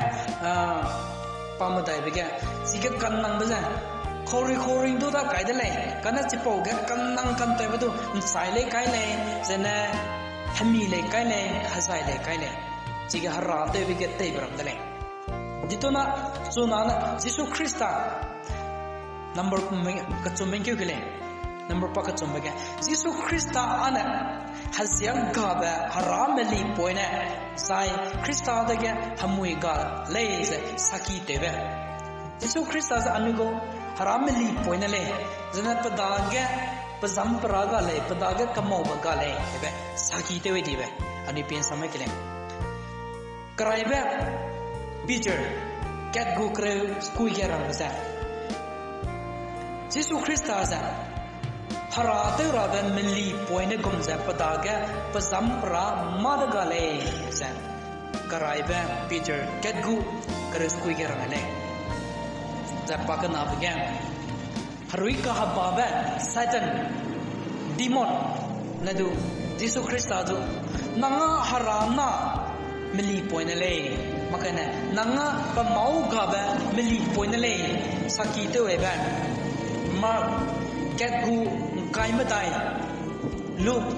pa medaibe ge, chige kannangbe ze, kaurui kauring du da kai de lei, kane chipau ge kannang kantewbe du, nchai lei kai lei, zene, hemi lei kai lei, hezai lei kai lei. Chige hera tewbe ge teibe ram de lei. Ditona, chunane, Jisu Khrista, number kechumbe ngkeu ke lei, number pa kechumbe ge, Jisu Khrista ane, heziak gabe hera melipoine, zai Khrista dage hemui ga lei ze saki tewbe. Jisu Khrista ze anui gu hera melipoine lei, zene pe dage, pe zam pe ra ga lei, pe dage kemaube ga lei, ebe, saki tew dibe, anui pinsame ke lei. Keraibe Peter, kat gu kereu skui ge rangbe ze, Jisu Khrista ze, hera tew rabe melipoine gum ze pe dage pe zam pe ra mâ de ga lei ze, Keraibe Peter kat gu kereu skui ge rang lei. Zai pa kenabe ge, herui kahebabe Satan, demon, ne du, Jisu Khrista du, nang â hera na melipoine lei, makane, nang â pe mâu gabe melipoine lei, saki tew ebe. Mark, kat gu ngkai medai, Luke,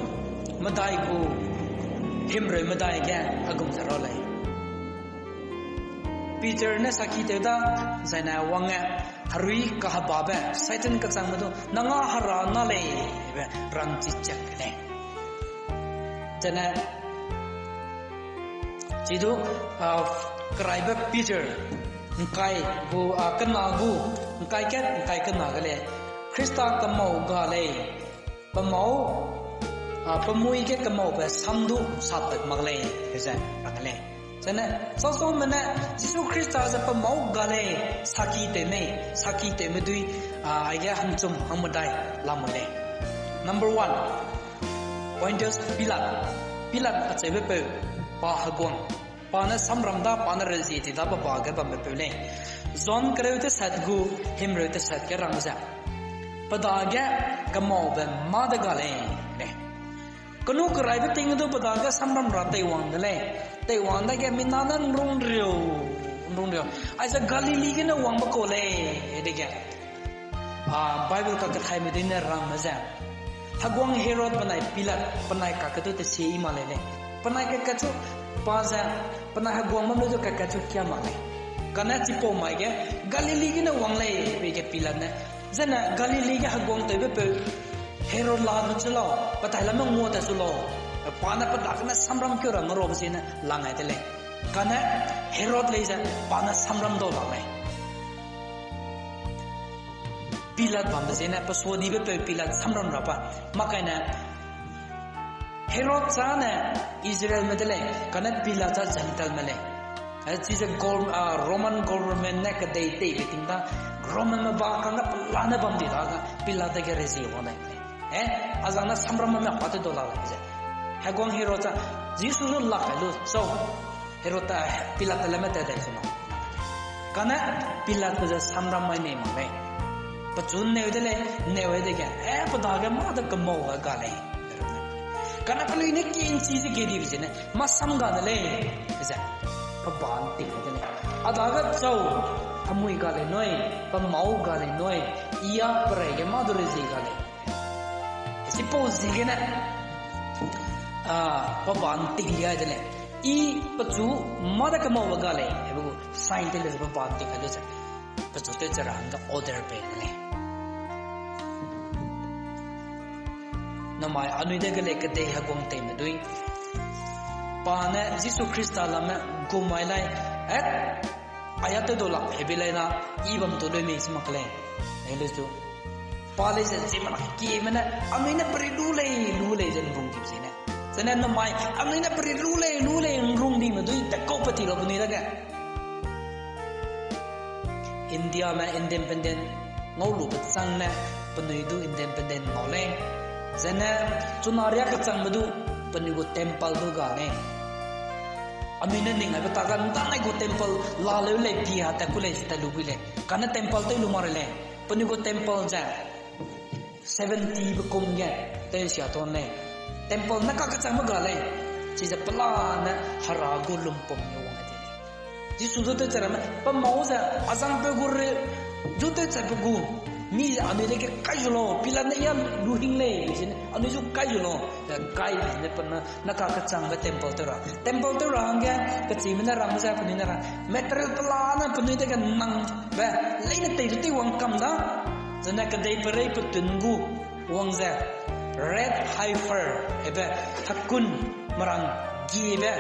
medai gu himreu medai ge, a gum ze ra lei. Peter ne saki tew da, zaine wang e, herui kahebabe, Satan kechangme du, nang â hera na lei, be rangchi chak lei. Zene, chi du, a, keraibe Peter, ngkai gu, a, kena gu, ngkai kat, ngkai kena ge lei, Khrista kemau ga lei, pe mâu, a, pe mui ge kemaube sam du sapat mak lei, ze rang lei. Zene, sausaume ne, Jisu Khrista ze pe mâu ga lei, saki tew mei, saki tewme dui, a, aige hangchum hangmedai lamui lei. Number one, Pontius Pilate. Pilate acheubepeu, pa heguang. Pa ne samram da, pa ne rezie ti da, pe ba ge bambe peu lei. John kereu tesat gu, himreu tesat ge rang ze, pe dage kemaube mâ de ga lei, lei. Kenu keraibe ting du pe dage samram ra teiwang de lei. Teiwang dage mina ne nrung riu, nrung riu. Aize Galili gene wangbe kau lei, dege. A, Bible kakethaime dui ne rangme ze, heguang Herod benai Pilate, penai kakedu tesie i mak lei lei. Penai kakechu pa ze, penai heguang bam lu du kakechu kia mak lei. Kane chipau mai ge, Galili gene wang lei, be ge Pilate ne. Zene Galili ge heguang tewbepeu, Herod la du chu lau, pe tailamme ngua ta chu lau. Pa ne pe dagene samram keu ra ngeurabe ziene lang ai de lei. Kane Herod lei ze, pa ne samram dau lak lei. Pilate bambe ziene, pe suadibepeu Pilate samram ra pa. Makaine, Herod chane Israelme de lei, kane Pilate cha Gentileme lei. Eh, chize gov-, ah, Roman government ne kedei teibe ting da, Romanme ba kangge pelane bam di da ga, Pilate dage rezie wang dai lei. Eh, azang ne samramme pa tew dau lak lei ze. Heguang Herod cha, Jisu zu lak kai lu, zau. Herod ta, Pilate telamme tat dai zu lau. Kane, Pilate ze samram mai nei mak lei. Pechu neu de lei, neu dege, eh, pe dage mâ de kemau ga ga lei. Kane pelui ne kinchi ze kedibe ziene, mâ sam ga de lei, ze. Pe ba nting de lei. A dage zau, Pe mui ga lei nui, pe mâu ga lei nui, i a perei ge mâ du rezi ga lei. Chipau ziegene, a, pe ba nting lia de lei. I pechu mâ de kemâube ga lei, hebe gu sign te le ze pe ba nting a lu ze. Pechu tew che ra hangge order pei de lei. Namai anui de ge lei kedei heguang teime dui. Pa ne Jisu Khrista lamme gum mai lai, et, aia tew dau lak hebi lai na, i bam tu lui mei si mak lei. Ei le zu. Pa lei ze ziemmena kieme ne, anui ne peri lu lei, lu lei ze nrung di ziene. Zene namai, anui ne peri lu lei, lu lei, nrung dime dui, tekau pe ti lau penui dage. Indiame independent ngau lu bechâng ne penui du independent ngau lei. Zene chuna riâ kechangbe du penui gu temple du ga lei. Anui ne ning aibe ta ga ndanai gu temple laleu lei, pie ha tat ku lei, ze tat lu gui lei. Kane temple tew lu ma re lei. Penui gu temple ze seventy be kum ge tew sia ton lei. Temple ne kakechangbe ga lei. Chize pelane Hera gu lumpum ge wang di lei. Jisu du tew che ramme, pe mâu ze, azangpeu gu re, du tew che pe gu, mi ze anui dege kai zu lau, Pilat ne ia lu hing lei, zene, anui zu kai zu lau, ze kai zene pe na, na kakechangbe temple tew ra. Temple tew ra hangge, kechime ne rang ze penui ne ra. Material pelane penui dege nang be, leine tei du tei wang kam da. Zene kedei perei petun gu, wang ze, red heifer, ebe, hekun, merang, giebe,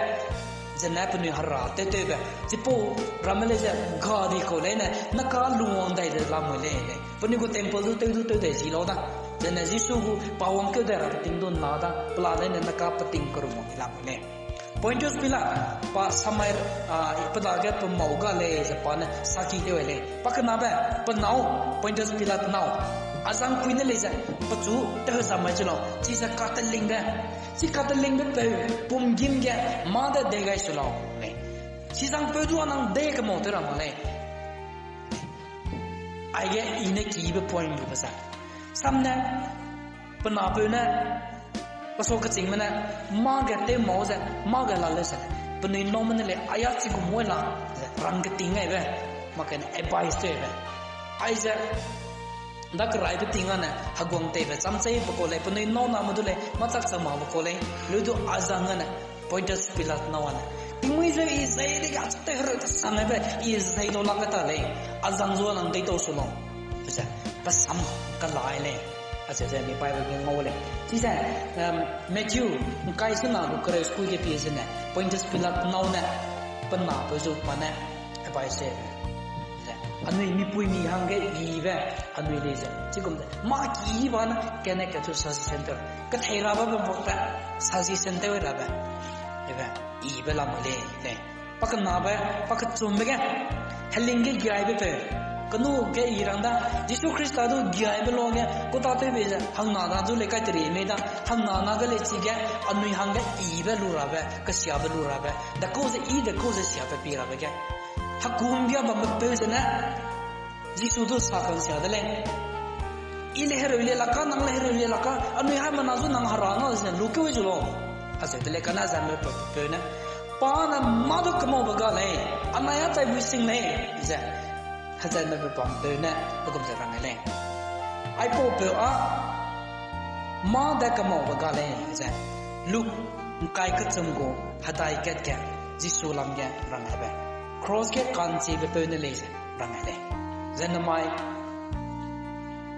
zene penui Hera tewtewbe, chipau ramme lei ze ga di kau leine, na ka lungwang dai de lamui lei. Penui gu temple du tew du tew dai zi lau da. Zene Jisu gu pa wangkeu dai ra peting du na da, pela leine na ka peting kerumwang di lamui lei. Pontius Pilat, pa Samar, a, pe dage pe mâu ga lei ze pa ne saki tew ai lei. Pa kenabe, pe nâu, Pontius Pilat nâu. Azangpui ne lei ze, pechu teheu zam mai chi lau, chize katelingbe. Chi katelingbe peu, pum gîm ge, mâ de dei gai su lau lei. Chizangpeu du a nang dei kemau tew ra mak lei. Aige i ne kibe point lu be ze. Samne, pe napeu ne, pe sau kechîngme ne, mâ ge tew mâu ze, mâ ge la leu ze, penui nâu me ne lei, aia chi gu mui la, ze, rang keting aibe, mak kane advice tewbe. Aize, da keraibe ting ane, heguang teibe, chamchei be kau lei, penui nâu name du lei, mâ chak chang mak be kau lei, leu du azang ane, Pontius Pilat nâu ane. Tingmui ze i zei dege acheu tew hereu te sang aibe, i zei dau lak ta lei, azang zu a nang deitau su lau. Ze, pe sam kelai lei. Acheu ze mi Bible ge ngau lei. Chize, em, Matthew, ngkai sena gu kereu sekui ge pie zene, Pontius Pilat nâu ne, pe napeu zu pa ne, advice tewbe. Ze, anui mipuimi hangge ibe, anui lei ze. Chigum ze, mâ ki ba ne, kane kachu suggestion tew. Kethei rabe bam bak te, suggestion tew rabe. Ebe, ibe lamui lei, lei. Pa kenabe, pa kechumbe ge, heling ge giaibe peu. Kenu ge i rang da, Jisu Khrista du giaibe luage, ku tatewbe ze, hangna na du lei kai teri mei da, hangna na ge lei chige, anui hangge ibe lu rabe, kesiabe lu rabe, dekau ze i, dekau ze siabe pi rabe ge. Hekum bia bambe peu zene, Jisu du sa kansia de lei. I le hereu le lak ka, nang le hereu le lak ka, anui haimena zu nang Hera na zene lukeu zu lau. Acheu de lei kane zame pe, peu ne. Pa ne mâ du kemaube ga lei, anai a chai bui sing lei, ze. Hezatme pe bam peu ne, pe gum ze rang lei. Aipaupeu â, mâ de kemaube ga lei, ze. Luk, ngkai kechum gu, hedai kat ge, Jisu lam ge rang aibe. Cross ge ka'nchibe peu ne lei ze, rang ai lei. Ze namai,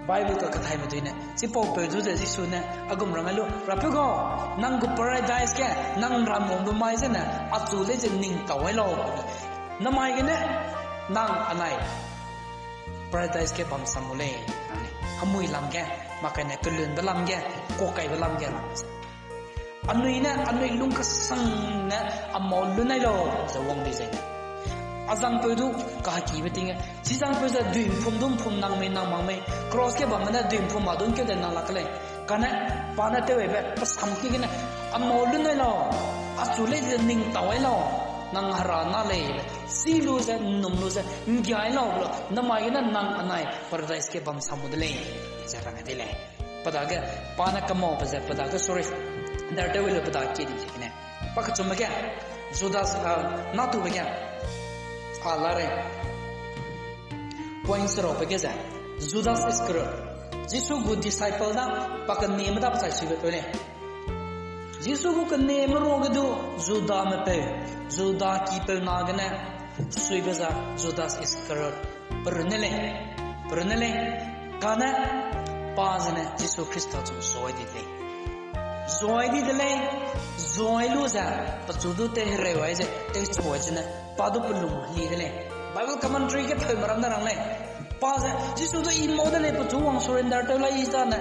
Bible kakethaime dui ne, chipaupeu du ze Jisu ne, a gum rang ai lu, Rapeu gau, nang gu paradise ge, nang ramwangbe mai zene, achu lei ze ning tau ai lau. Namai gene, nang anai, paradise ge bam sam gu lei, hemui lam ge, mak kane kelunbe lam ge, kuakaibe lam ge lam ze. Anui ne, anui lung kesang ne, a mâu lun ai lau, ze wang di ze. Azangpeu du, kahekibe ting e. Chizangpeu ze dui'mpum dui'mpum nang mei nang mak mei. Cross ge bamme ne dui'mpum ma dun keu de nang lak lei. Kane, pa ne tew aibe, pe sam ki gene, a mâu lun ai lau. Achu lei ze ning tau ai lau. Nang Hera na lei. Chi lu ze, nnum lu ze, nggia ai lau, namai gene nang anai, paradise ge bam sam gu de lei. Ze rang de lei. Pe dage, pa ne kemaube ze, pe dage, sorry. Darte wele pe dage di ze gene. Pa kechumme ge, Judas, a, natube ge. A la rei. Point serau pe ge ze, Judas Iscariot, Jisu gu disciple da, pa keneme da pe chai suibe peu lei. Jisu gu keneme ruage du, Judame peu, Juda kipeu na gene, suibe za Judas Iscariot, perunne lei, perunne lei, kane, pa zene Jisu Khrista chu zoi di de lei. Zoi di de lei, zoi lu ze, pechu du tei hereu ai ze, tei chu ai zene, pa du pelung li de lei. Bible commentary ge pheume ram ne rang lei. Pa ze, Jisu du I mau de lei, pechu wang surrender tew lai I zane,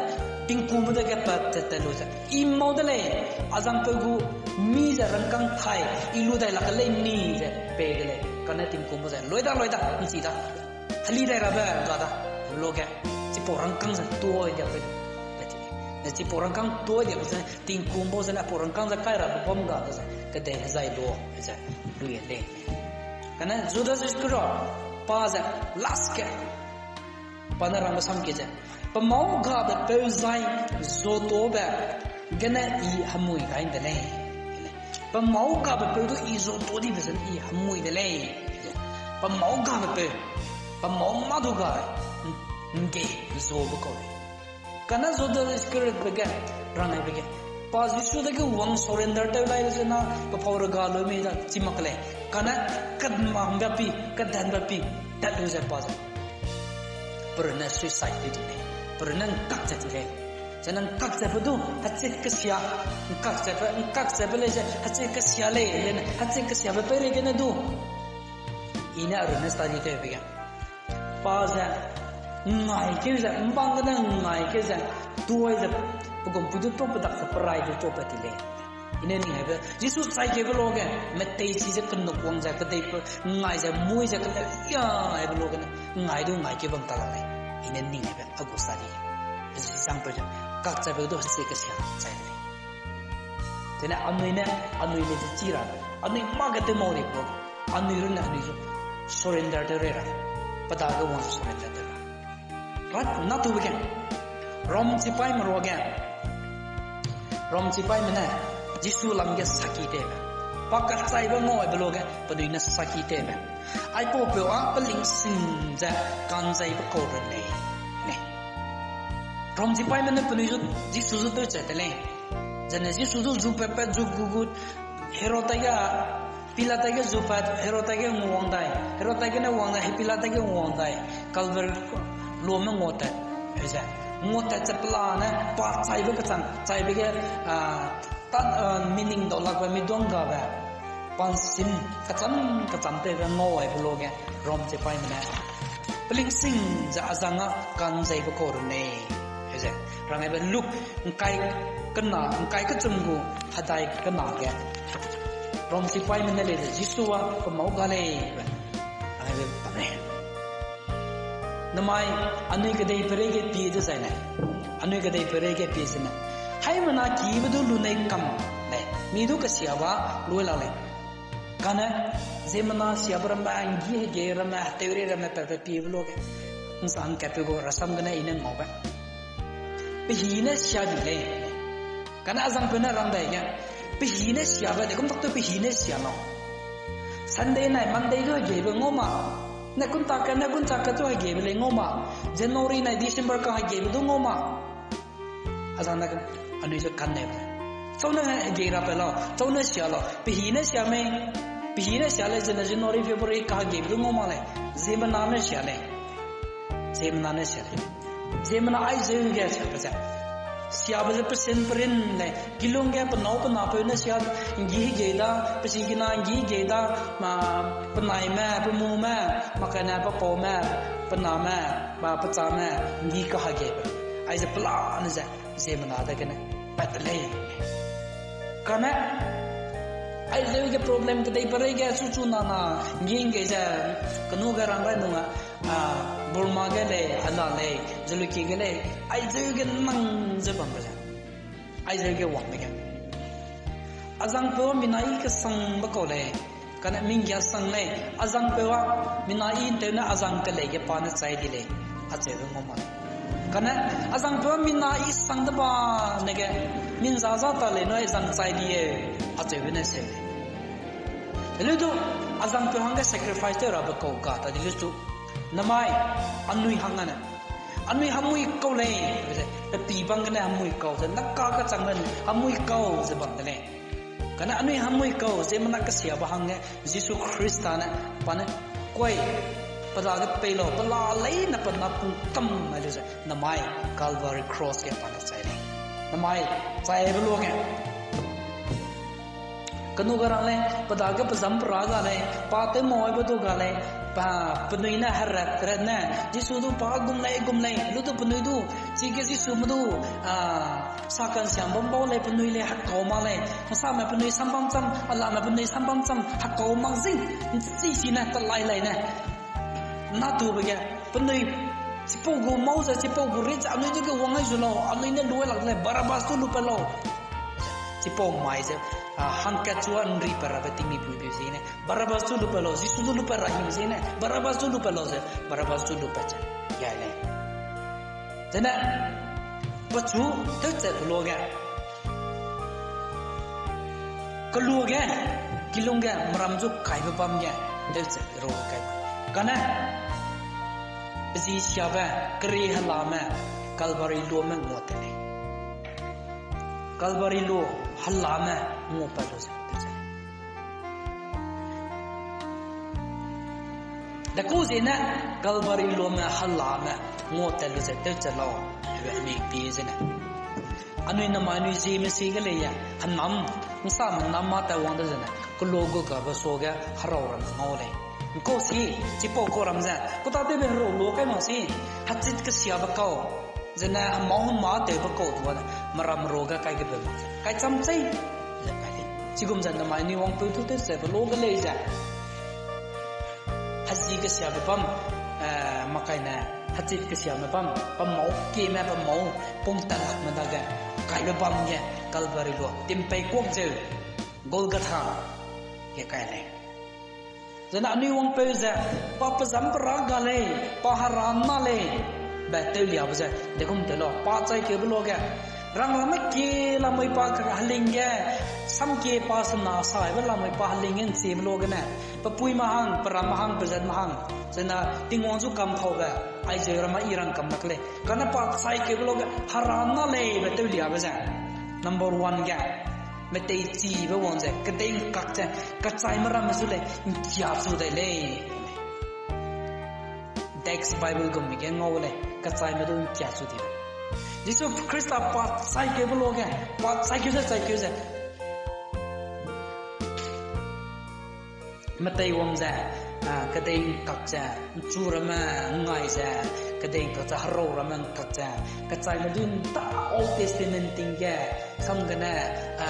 tingkume dage pat tat tat lu ze. I mau de lei, azangpeu gu mi ze rangkâng thai, I lu dai lak lei ni ze, pei de lei. Kane tingkume ze, loi da, loi da, nchi da. Heli dai rabe ga da, lo ge. Chipau rangkâng ze tuâ dia pe, pe ti. Ne chipau rangkâng tuâ dia pe ze, tingkum bau zene pau rangkâng ze kai rabe bam ga de ze, kedei hezai lu, ze, lui lei. Kane Judas Iscariot, pa ze, last ge, pa ne rangbe sam ki ze, pe mâu gabe peu zai, zotobe, gene I hemui gai de lei. Pe mâu gabe peu du I zoto dibe zene I hemui de lei. Pe mâu gabe peu, pe mâu mâ du ga, ngge zobe kau lei. Kane Judas Iscariot be ge, rang ai be ge, pa Jisu dage wang surrender tew lai zena, pe pau rega lu mei da chi mak lei. Kane, kadmangbe pi, kadanbe pi, tat lu ze pa ze, perunne suicide tew di lei, perunne ngkak ze di lei. Zene ngkak ze pe du, hechit kesia, ngkak ze pe, ngkak ze pe lei ze, hechit kesia lei, lene, hechit kesiabe peireigene du. I ne arunne study tew be ge, pa ze, ngai keu ze, mbang gene ngai keu ze, tuâ ze, pe gumpui du tuâ pe dak ze, perai du tuâ pe ti lei. I ne ning aibe, Jisu chai keube lo ge, meteichi ze kenuk wang ze, kedei pe, ngai ze, mui ze, kele ia aibe lo gene, ngai du ngai keu bam ta la lei. I ne ning aibe, a gu study. Zi zang pe ze, kak chaibe du hechit kesia chai lei. Tene anui ne, anui le ze chi ra, anui mâ ge tew mau di pe lo, anui runne anui zu surrender tew rei ra, pe dage wang surrender tew ra. Rat na tube ge, Rom chipaîme ruage, Rom chipaîme ne, Jisu lam ge saki tewbe, pa kachaibe ngau aibe lo ge penui ne saki tewbe, aipaupeu â pelingsing ze kanzeibe kau runne lei. Rom chipaîme ne penui zu, Jisu zu tew chat te lei. Zene Jisu zu zu pat pat zu gu gu, Herod taige, Pilat taige zu pat, Herod taige nguwang dai, Herod taige ne wang dai, Pilat taige nguwang dai, Calvary luame nguatat, ze, nguatat ze pelane, pa chaibe kechang, chaibe ge, a, ta, a, meaning dau lakbe miduang gabe, pa nsim, kecham, kecham tewbe ngau aibe lo ge, Rom chipaîme ne, pelingsing ze azang â kanzeibe kau runne. Ze, rang aibe Luk, ngkai kena, ngkai kechum gu, hedai kena ge. Rom chipaîme ne lei ze, Jisu â pe mâu ga lei, be. Rang aibe pa lei. Namai, anui kedei pereige pie dezaine. Anui kedei pereige pie zene, haimena kibe du lunei kam lei. Mi du kesiabe lui la lei. Kane, ziemmena siabe ramme, nggi hegei ramme, teurei ramme, patbe piebe lo ge, nsang katpeu gu rasam gene I ne ngaube. Pehî ne sia di lei. Kane azangpeu ne rang dai ge, pehî ne siabe, de kum tak tu pehî ne sia lau. Sunday nai Monday du hegeibe ngau ma. Ne kun tak ka, ne kun tak ka tu hegeibe lei ngau ma. January nai December ka hegeibe du ngau ma. Azang da, anui ze kan ne. Chau ne hegei ra pe lau, chau ne sia lau, pehî ne sia mei, pehî ne sia lei zene January, February ka hegeibe du ngau mak lei, ziemmena ne sia lei. Ziemmena ne sia lei. Ziemmena aizeu ge siabe ze. Siabe ze pesin perin lei, kilung ge penâu penapeu ne sia, nggi hegei da, pesikina nggi hegei da, ma, penaime, pemume, makane, pepaume, pename, ma, pechame, nggi kahegeibe. Aize pelane ze, ziemmena dagene pat de lei. Kane, aizeu ge problem kedei pereige chuchu nana, nggi nggei ze, kenu ge rang rai nung a, a, Burma ge lei, ala lei, Jalukie ge lei, aizeu ge nang ze bambe ze. Aizeu ge wangbe ge. Azangpeu mina i kesangbe kau lei. Kane minggia sang lei, azangpeu a, mina i ntew ne azang kelei ge pa ne chai di lei, acheube ngau ma. Kane, azangpeu a mina i sang de ba nege, min za za ta lei nui zang chai di e, acheube ne seu lei. Leu du, azangpeu hangge sacrifice tew rabe kau ga ta di leu du. Namai, anui hang ane. Anui hemui kau lei, ze, pe pi bang gene hemui kau, ze, naka kachangbe hemui kau, ze bam de lei. Kane anui hemui kau, ze mena kesiabe hangge, Jisu Khrista ne, pa ne, kuai, pe dage pei lau, pe la leine pe na pung kam mai lu ze, namai, Calvary Cross ge pa ne chai lei. Namai, chaibe luage. Kenu ga rang lei, pe dage pe zam pe ra ga lei, pa tew maibe du ga lei, pa penui ne heret, heret ne, Jisu du pa gum lei, gum lei, lu du penui du, chige Jisume du, a, sa kansiam bam bau lei, penui lei, hekau mak lei, same penui sam bam cham, alame penui sam bam cham, hekau mak zing, nchi si ne, talai lai ne. Na tube ge, penui, chipau gu mau ze, chipau gu rit ze, anui du ge wang ai zu lau, anui ne lu ai lak lei, Barabas du lu pat lau. Chipau mai ze, a, hangkat chua nri pe rabe tingmi pui be ziegene, Barabas du lu pat lau, Jisu du lu pat ra him ziegene, Barabas du lu pat lau ze, Barabas du lu pat ze, yai lei. Zene, pechu, tewchat pe luage. Keluage, kilung ge, meram zu kaibe bam ge, tewchat ru kai. Kane, pe zi siabe, keri helame, Calvary luame ngua te lei. Calvary lu helame ngua pat lu ze, tewchat lei. Dekau ziene, Calvary luame helame ngua tat lu ze tewchat lau, hebe mi pie zene. Anui namai anui zieme si ge lei ya, henam, nsame nam mâ tat wang de zene, kelu gu gabe suage herau ram ngau lei. Nkau si, chipau kau ram ze, kutâtewbe herau lu kai mak si, hechit kesiabe kau, zene hemau hemâ tewbe kau du a, meram ruage kai gebe mak ze, kai cham chei, ze kai lei. Chigum ze namai anui wangpeu du tewchatbe lu ge lei ze. Hezi kesiabe bam, eh, makaine, hechit kesiame bam, pe mau kieme pe mau, pung talakme dage, kaibe bam ge, Calvary lu, timpei kuak zeu, Golgotha, ge kai lei. Zene anui wangpeu ze, pa pe zam pe ra ga lei, pa hera na lei, be tewliabe ze, degum tew lau, pa chaikeube luage, rangramme kie lamui pa heling ge, samkie pa sena saibe lamui pa heling ge nchiebe luagene, pe puime hang, pe ramme hang, pe zatme hang, zene Tingwang zu kam paube, aizeu ramme i rang kam lak lei. Kane pa chaikeube luage, hera na lei be tewliabe ze. Number one ge, meteichibe wang ze, kedei ngkak ze, kechaime ramme zu lei, ngkiachu dai lei. Desk Bible gum ge ngau lei, kechaime du ngkiachu di lei. Jisu Khrista pa chaikeube luage, pa chaikeu ze, chaikeu ze. Metei wang ze, a, kedei ngkak ze, nchu ramme ngai ze, kedei ngkak ze, herau ramme ngkak ze, kechaime du nta Old Testament ting ge, samgene, a,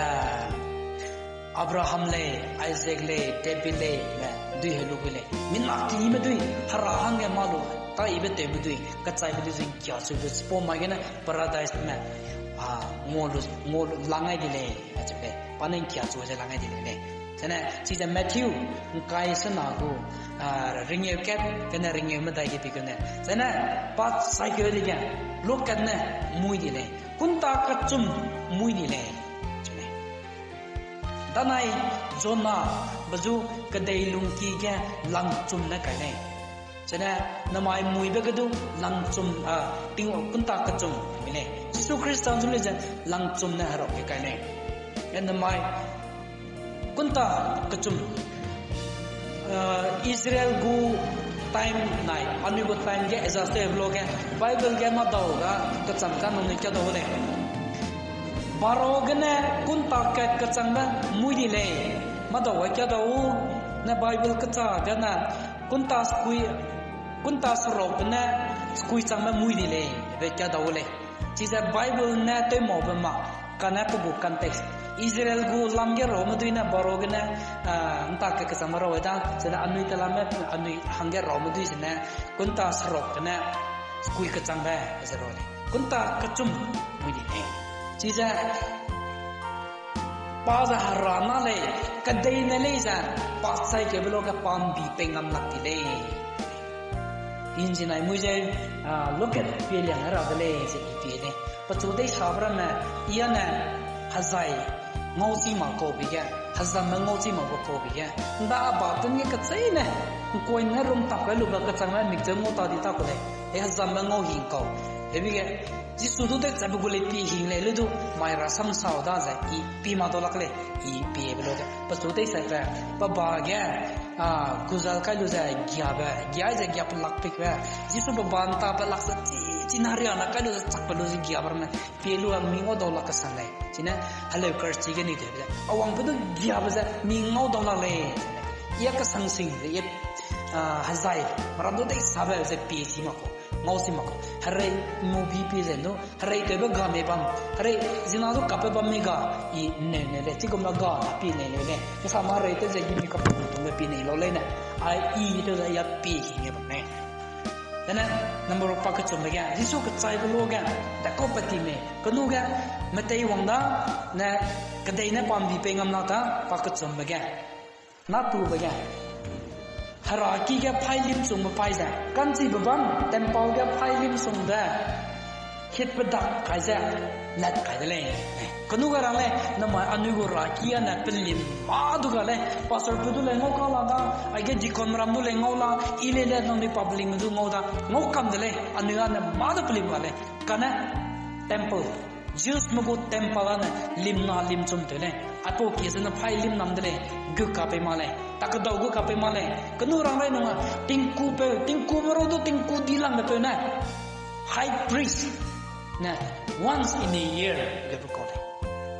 Abraham lei, Isaac lei, David lei, me dui helu gu lei. Mina kime dui, hera hangge mâ lu, taibe tewme dui, kechaime dui zing kia su gu, chipau mai gene paradise me, a, ngau lu, ngau lu, langai di lei, acheu lei. Pa ne ngkia chu ze langai di lei lei. Zene, chize Matthew, ngkai sena gu, a, ringeu kat, gene ringeu medai ge pi gene. Zene, pa chaikeu dege, luk kat ne, mui di lei. Kunta kechum, mui di lei. Cheu lei. Danai Jona be zu kedei lungki ge langchum ne kai lei. Zene namai muibe ge du langchum, a, ting kunta kechum mui lei. Jisu Khrista zu lei ze langchum ne herau ge kai lei. E namai kunta kechum, a, Israel gu time nai, anui gu time ge adjust tew lo ge, Bible ge madau ga kecham ka nung ne kadau lei. Baro gene kunta kat kechangbe mui di lei. Madau ga kadau ne Bible kecha gene kunta sekui, kunta seruk gene sekui changbe mui di lei. Be kadau lei. Chize Bible ne tewmaube ma, kane pe gu context. Israel gu lam ge raume dui ne baro gene, a, nta kat kechangbe rau da, zene anui telamme, anui hangge raume dui zene, kunta seruk gene, sekui kechangbe ze rau lei. Kunta kechum mui di lei. Chize pa ze hera na lei, kedei ne lei ze, pa chai keube lo ge pa mbi pei ngam lak di lei. Inzinai mui ze, a, loket pie liang hera de lei ze i pie lei. Pechu dei sabe ramme, i ane, hezai, ngau chi mak kau bi ge, hezamme ngau chi mak kau bi ge. Nda ba tun ge kecheîne. Coin ne rum tap kai lube kechangme mikcheu ngau ta di ta ku lei. He hezambe ngau hing kau. Hebi ge, Jisu du tei chabe gu lei pie hing lei, le du mai ra samsau da ze i pie ma dau lak lei, i piebe lu de. Pechu tei sai pe, pe ba ge, a, kuzal kai lu ze giabe, giai ze gia pelak pikbe. Jisu pe ba nta pelak ze chi, chi na ria na kai lu ze chak pe lu ze giabe ramme. Pie lu a mi ngau dau lak kesang lei. Chine heleu karchi ge ni tewbe ze. A wangpeu du giabe ze mi ngau dau lak lei. I a kesang sing ze, i a, a, hezai, meram du dei sabe ze pie chi mak kau. Ngau chi mak kau. Herei movie pie ze nu, herei tewbe ga mei bam. Herei zina du kape bam mei ga, i neu ne lei, chigum na ga, a pie nei lei lei. Kesa ma herei tew ze gi mi kape tum tum be pie nei lau lei ne. Ai i tew ze i a pie hi ne bam lei. Dene, number pa kechumbe ge, Jisu kechaibe lu ge, dakau pa ti mei, kenu ge, metei wang da, ne, kedei ne pambi pei ngam lak ta, pa kechumbe ge, na tube ge, heraki ge phaî limchungbe paî ze, ka'nchibe bam, temple ge phaî limchungbe, hitbe dak kai ze, lat kai de lei. Kenu ga rang lei, namai anui gu heraki a ne pelim mâ du ga lei, pastor peu du lei ngau ka la da, aige deacon ram du lei ngau la, i lei le nangnui public me du ngau da, ngau kam de lei, anui a ne mâ du pelim ga lei, kane temple, Jews me gu temple a ne limna limchum tew lei, aipau kie ze ne phaî limnam de lei, gu ka pei ma lei, takedau gu ka pei ma lei, kenu rang lei nung a, tingkupeu, tingkupeu rau du tingku dilangbe peu ne, high priest ne once in a year ge pe kau lei.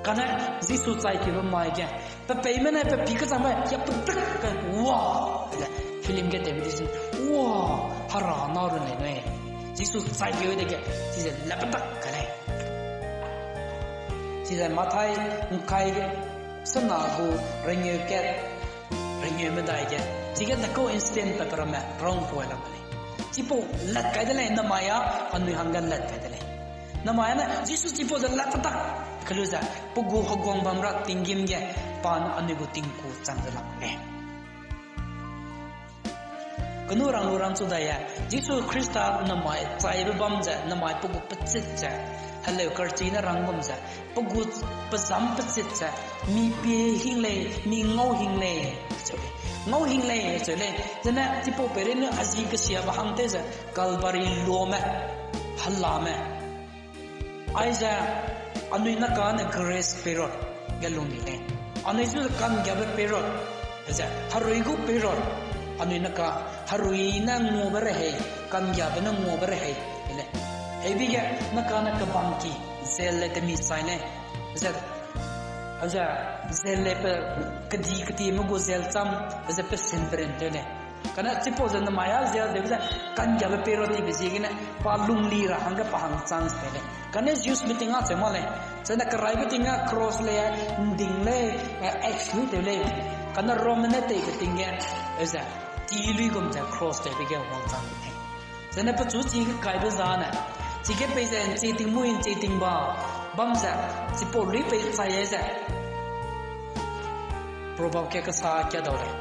Kane Jisu chai kibe mai ge, pe peime ne pe pi kechangbe, ya pe pek ke, wa, le, film ge tewbe di si, wa, hera na run lei nui. Jisu chai kibe dege, chize lepedak ke lei. Chize Mathai, ngkai ge, sena gu, rengeu kat, rengeu medai ge, chige dakau instant pe pe ramme, rong poi lam lei. Chipau lat kai de lei, namai a, anui hangge lat kai de lei. Namai a ne, Jisu chipau ze lat tak, kelu ze, pe gu heguang bam ra tinggîm ge, pa ne anui gu tingku chang ze lam lei. Kenu rang lu rang chu dai e, Jisu Khrista namai chaibe bam ze, namai pe gu pechit ze, heleu karchi ne rang gum ze, pe gu pezam pechit ze, mi pie hing lei, mi ngau hing lei, cheu lei. Ngau hing lei, cheu lei. Zene, chipau peirei ne azi kesiabe hang tew ze, Calvary luame, helame. Aize, anui ne kane grace period ge lung di lei. Anui chu ka'nggiabe period, ze, herui gu period, anui ne ka, herui ne nguabe rehei, ka'nggiabe ne nguabe rehei, lei. Hebi ge, ne kane kebang ki, jail le temi chai lei, ze, ze, jail le pe kedi kedi me gu jail cham, ze pe sin perin tew lei. Kane chipau ze namai a jail de ze, ka'nggiabe period tibe ziegene, pa lungli ra hangge pa hang chance pe lei. Kane Jews meeting a cheu ma lei. Zene keraibe ting a cross lei, nding lei, eh, X lui tew lei. Kane Roman ne teibe ting ge, ze, ti lui gum ze cross tewbe ge wangchang lei. Zene pechu chige kaibe zane, chige peize nchi tingmui nchi tingba, bam ze, chipau lui pei chai ze. Proverb ge kesa kia dau lei.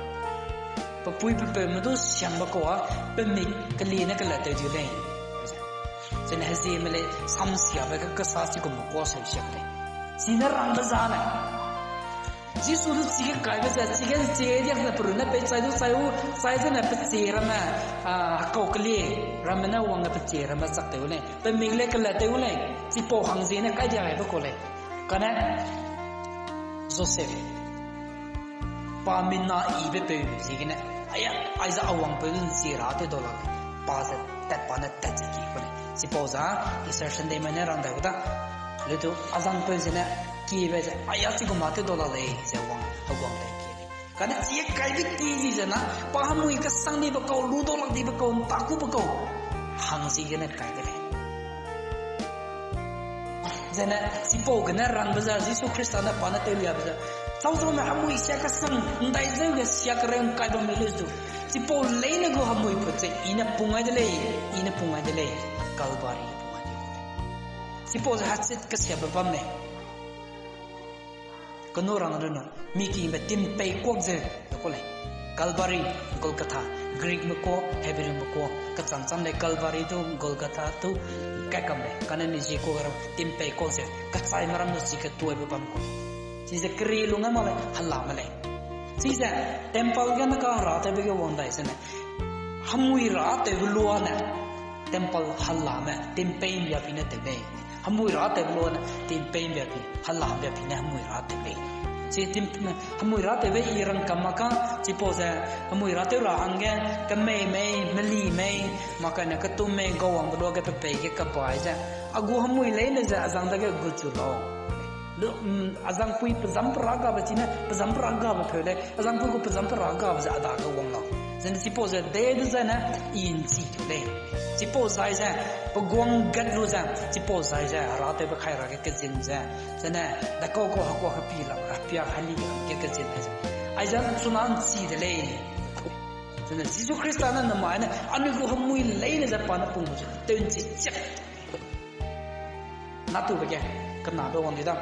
Pe pui pe peume du siambe kau a, pe mik kelie ne kelat tew di lei. Zene hezieme lei samsiabe ge kesa chigum kua seu siak lei. Chine rangbe zane. Jisu du chige kaibe ze, chige nchie diak ne perunne pei chai du chai u, chai zene pechie ramme, a, kau kelie, ramme ne wangge pechie ramme chak tew lei. Pe mik lei kelat tew lei, chipau hangziene kai dia gaibe kau lei. Kane, Joseph, pa mina yibe peu ziegene, aya, aize a wangpeu du nchie ra tew dau lak lei, pa ze tat pa ne tat ze ki ku lei. Chipau za, Easter Sunday me ne rang dai gu da, le du a zangpeu zene, kiebe ze, aya chigum a tew dau lak lei, ze wang, heguang lei ki lei. Kane chie kaibe ki di ze na, pa hemui kesang dibe kau, lu dau lak dibe kau, ntakube kau, hangziegene kai de lei. Zene, chipau gene rangbe ze, Jisu Khrista ne pa ne tewliabe ze, chau chaume hemui sia kesang, ndai zeu ge sia kereu ngkai bamme lei du. Chipau leine gu hemui put ze, i ne pung ai de lei, i ne pung ai de lei, Calvary pung ai de lei. Chipau ze hachit kesiabe bam lei. Kenu rang runu, mi kingbe timpei kuak zeu, ku lei. Calvary, Golgotha, Greekme kua, Hebrewme kua, kecham cham lei Calvary du, Golgotha du, kaikam lei, kane ni zi kuak ra, timpei kuak zeu, kechaime ram du chige tuaibe bam ku lei. Chize keri lung a mak lei, helame lei. Chize, temple ge ne ka hera tewbe ge wang dai zene, Hemui ra tewbe luane, temple helame, timpei mbia pi ne tew lei. Hemui ra tewbe luane, timpei mbia pi, helambia pi ne hemui ra tew lei. Chi tim-, hemui ra tewbe i rangkam mak ka, chipau ze, hemui ra tew ra hangge, kemei mei, meli mei, mak kane ketum mei, gau wangbe luage pe pei ge kebai ze. A gu hemui leine ze, a zang dage gu chu lau. Lu, mm, a zangpui pe zam pe ra gabe chine, pe zam pe ra gabe peu lei, a zangpui gu pe zam pe ra gabe ze a dage wang lau. Zene chipau ze de du zene, i nchi tu lei. Chipau zai ze, pe guang gat lu ze, chipau zai ze, hera tewbe kai ra ge kezin ze. Zene, dakau kau hekua hepi lam, hepia heli ge kezin ze. Aize chuna nchi de lei. Zene, Jisu Khrista ne namai ne, anui gu hemui leine ze pa ne pung ze, tew nchi chiak. Natube ge, kenabe wang di da.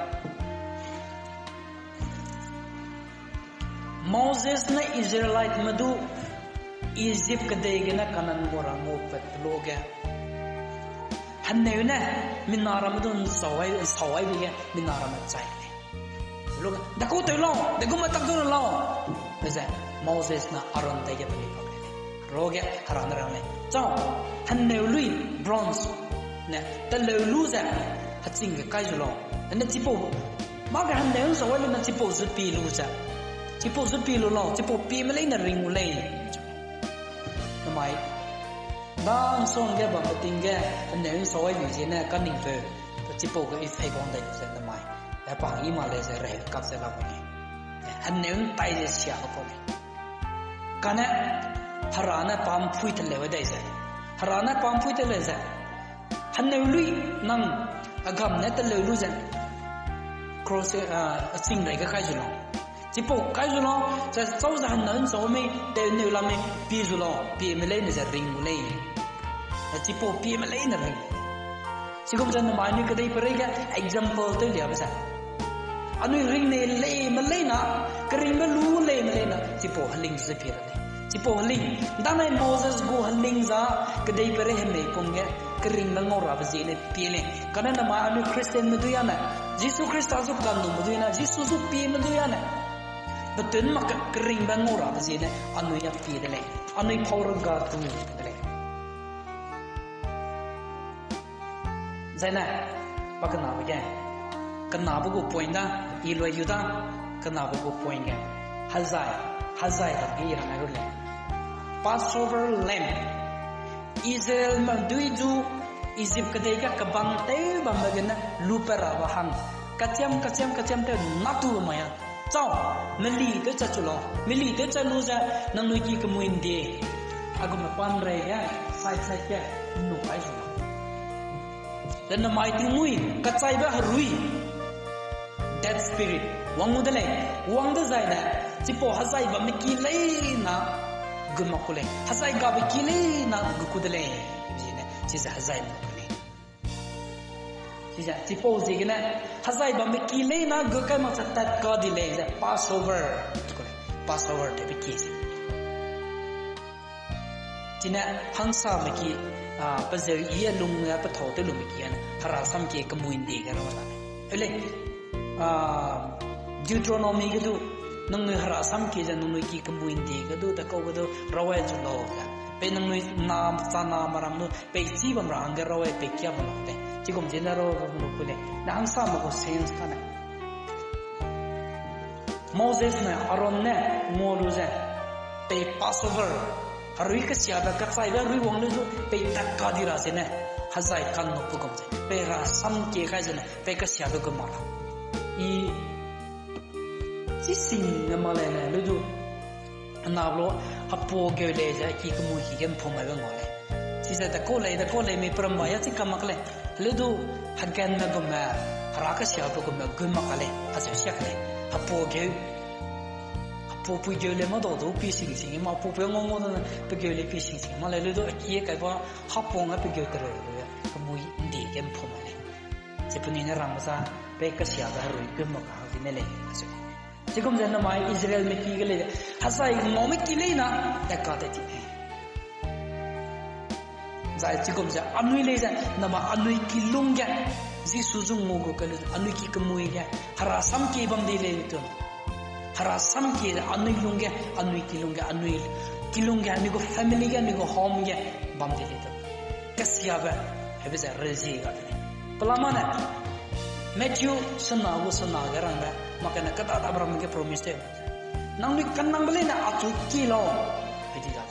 Moses ne Israeliteme du Egypt kedei gene Kanan gu ra ngau pat pe luage. Heneu ne, mina ramme du nsau ai, nsau aibe ge, mina ramme chai lei. Luage, dakau tew lau, degum tak du lau. Ze, Moses ne Aaron dage peli pak lei. Ruage, hera ne rang lei. Chau, heneu lui, bronze, ne, teleu lu ze, heching ge kai zu lau. Ne chipau, mâ ge heneu nsau ai lu ne chipau zu pie lu ze. Chipau zu pie lu lau, chipau pieme leine ring gu lei. Namai, da nsong ge bambe ting ge, heneu nsau ai lu ziene kaningpeu, chipau ge i fei guang dai lu ze namai. Hepang i ma lei ze reheu kap ze la gu lei. Heneu ntai ze sia ge pau lei. Kane, hera ne pa mpui teleu dai ze. Hera ne pa mpui teleu ze. Heneu lui nang, a gam ne teleu lu ze. Cross, ah, ching rei ge kai zu lau. Chipau kai zu lau, ze chau ze heneu nsau mei, tew neu la mei, pie zu lau, pieme leine ze ring gu lei. Chipau pieme leine ring. Chigum ze namai anui kedei pereige example tew liabe ze. Anui ringnei leime leina, keringbe lu leime leina, chipau heling ze pie ra lei. Chipau heling, danai Moses gu heling za, kedei perei hemei pum ge, keringbe ngau rabe ziene pie lei. Kane namai anui Christianme dui ane, Jisu Khrista zu kannume dui ane, Jisu zu pieme dui ane. Betun mak ke keringbe ngau rabe ziene, anui a pie de lei. Anui pau rega tu de lei. Zaine, pa kenabe ge. Kenabe gu point da, i lui yu da, kenabe gu point ge. Hezai, hezai ra ge i rang ai ru lei. Passover lamb. Israelme dui zu, Egypt kedei ge kebang tew bambe gene, lu pe rabe hang. Kachiam, kachiam, kachiam tew, natube mai a. Chau, meli tew chat chu lau. Meli tew chat lu ze, nangnui ki kemui ndie. A gume pan rei ge, side side ge, nu kai zu lau. Ze namai tingmuî, kachaibe herui. Dead spirit. Wang gu de lei. Wang dezaine, chipau hezai bamme ki leina, gu mak ku lei. Hezai gabe ki leina, gu ku de lei. Zine, chize hezai mak ku lei. Chize, chipau ziegene, hezai bamme ki leina, gu kai mak ze tat ka di lei ze, Passover. Passover tewbe ki ze. Chine hangsame ki, a, pe zeu i a lung a pe thau tew lume ki ane, herasam ki kemui ndie ge rau la. Ele, a, Deuteronomy ge du, nangnui herasam ki ze nangnui ki kemui ndie ge du, dekau ge du, rau ai chu lau ze. Pe nangnui na, chana maram du, peichi bam ra hangge rau ai peikia bam ra te. Chigum ziene rau bam lu ku lei. Na hangsame gu sense kane. Moses ne Aaron ne ngua lu ze, pei Passover, herui kesiabe kachaibe herui wang lu zu, pei tat ka di ra zene, hezai kannupe gum ze, pei herasam kie kai zene, pei kesiabe gu mak la. I, chi sing ne mak lei ne, lu du, Hena lu, hepua geu lei ze ki kemui ki ge mpum maibe ngau lei. Chize dekau lei, dekau lei mei peram ba ya chi kam mak lei. Helu du, hegenme gumme, hera kesiabe gumme, gu mak ka lei, acheu siak lei. Hepua geu, hepua pui geu lei mâ dau du pi sing sing, mâ pua pui ngau ngau du, pe geu lei pi sing sing, mâ lei lu du, a ki kaiba, hepua nga pe geu tereu lu, kemui ndi ge mpum mai lei. Chi penui ne rangbe za, pe kesiabe herui gu mak ka hang zi ne lei, acheu. Chigum ze namai Israelme ki ge lei ze, hezai ngaume ki leina, tat ka de ti lei. Zai chigum ze anui lei ze, namai anui kilung ge, Jisu zu ngau gu ke lu ze, anui ki kemui ge, herasam ki bam di lei tu. Herasam ki ze anui lung ge, anui kilung ge, anui Kilung ge, anui gu family ge, anui gu home ge, bam di lei te. Kesiabe, hebe ze rezie ga de lei. Pelama ne, Matthew sena gu sena ge rangbe, mak kane kedadabe ram ge promise te. Nangnui kanangbe leine achu ki lau, hedi da.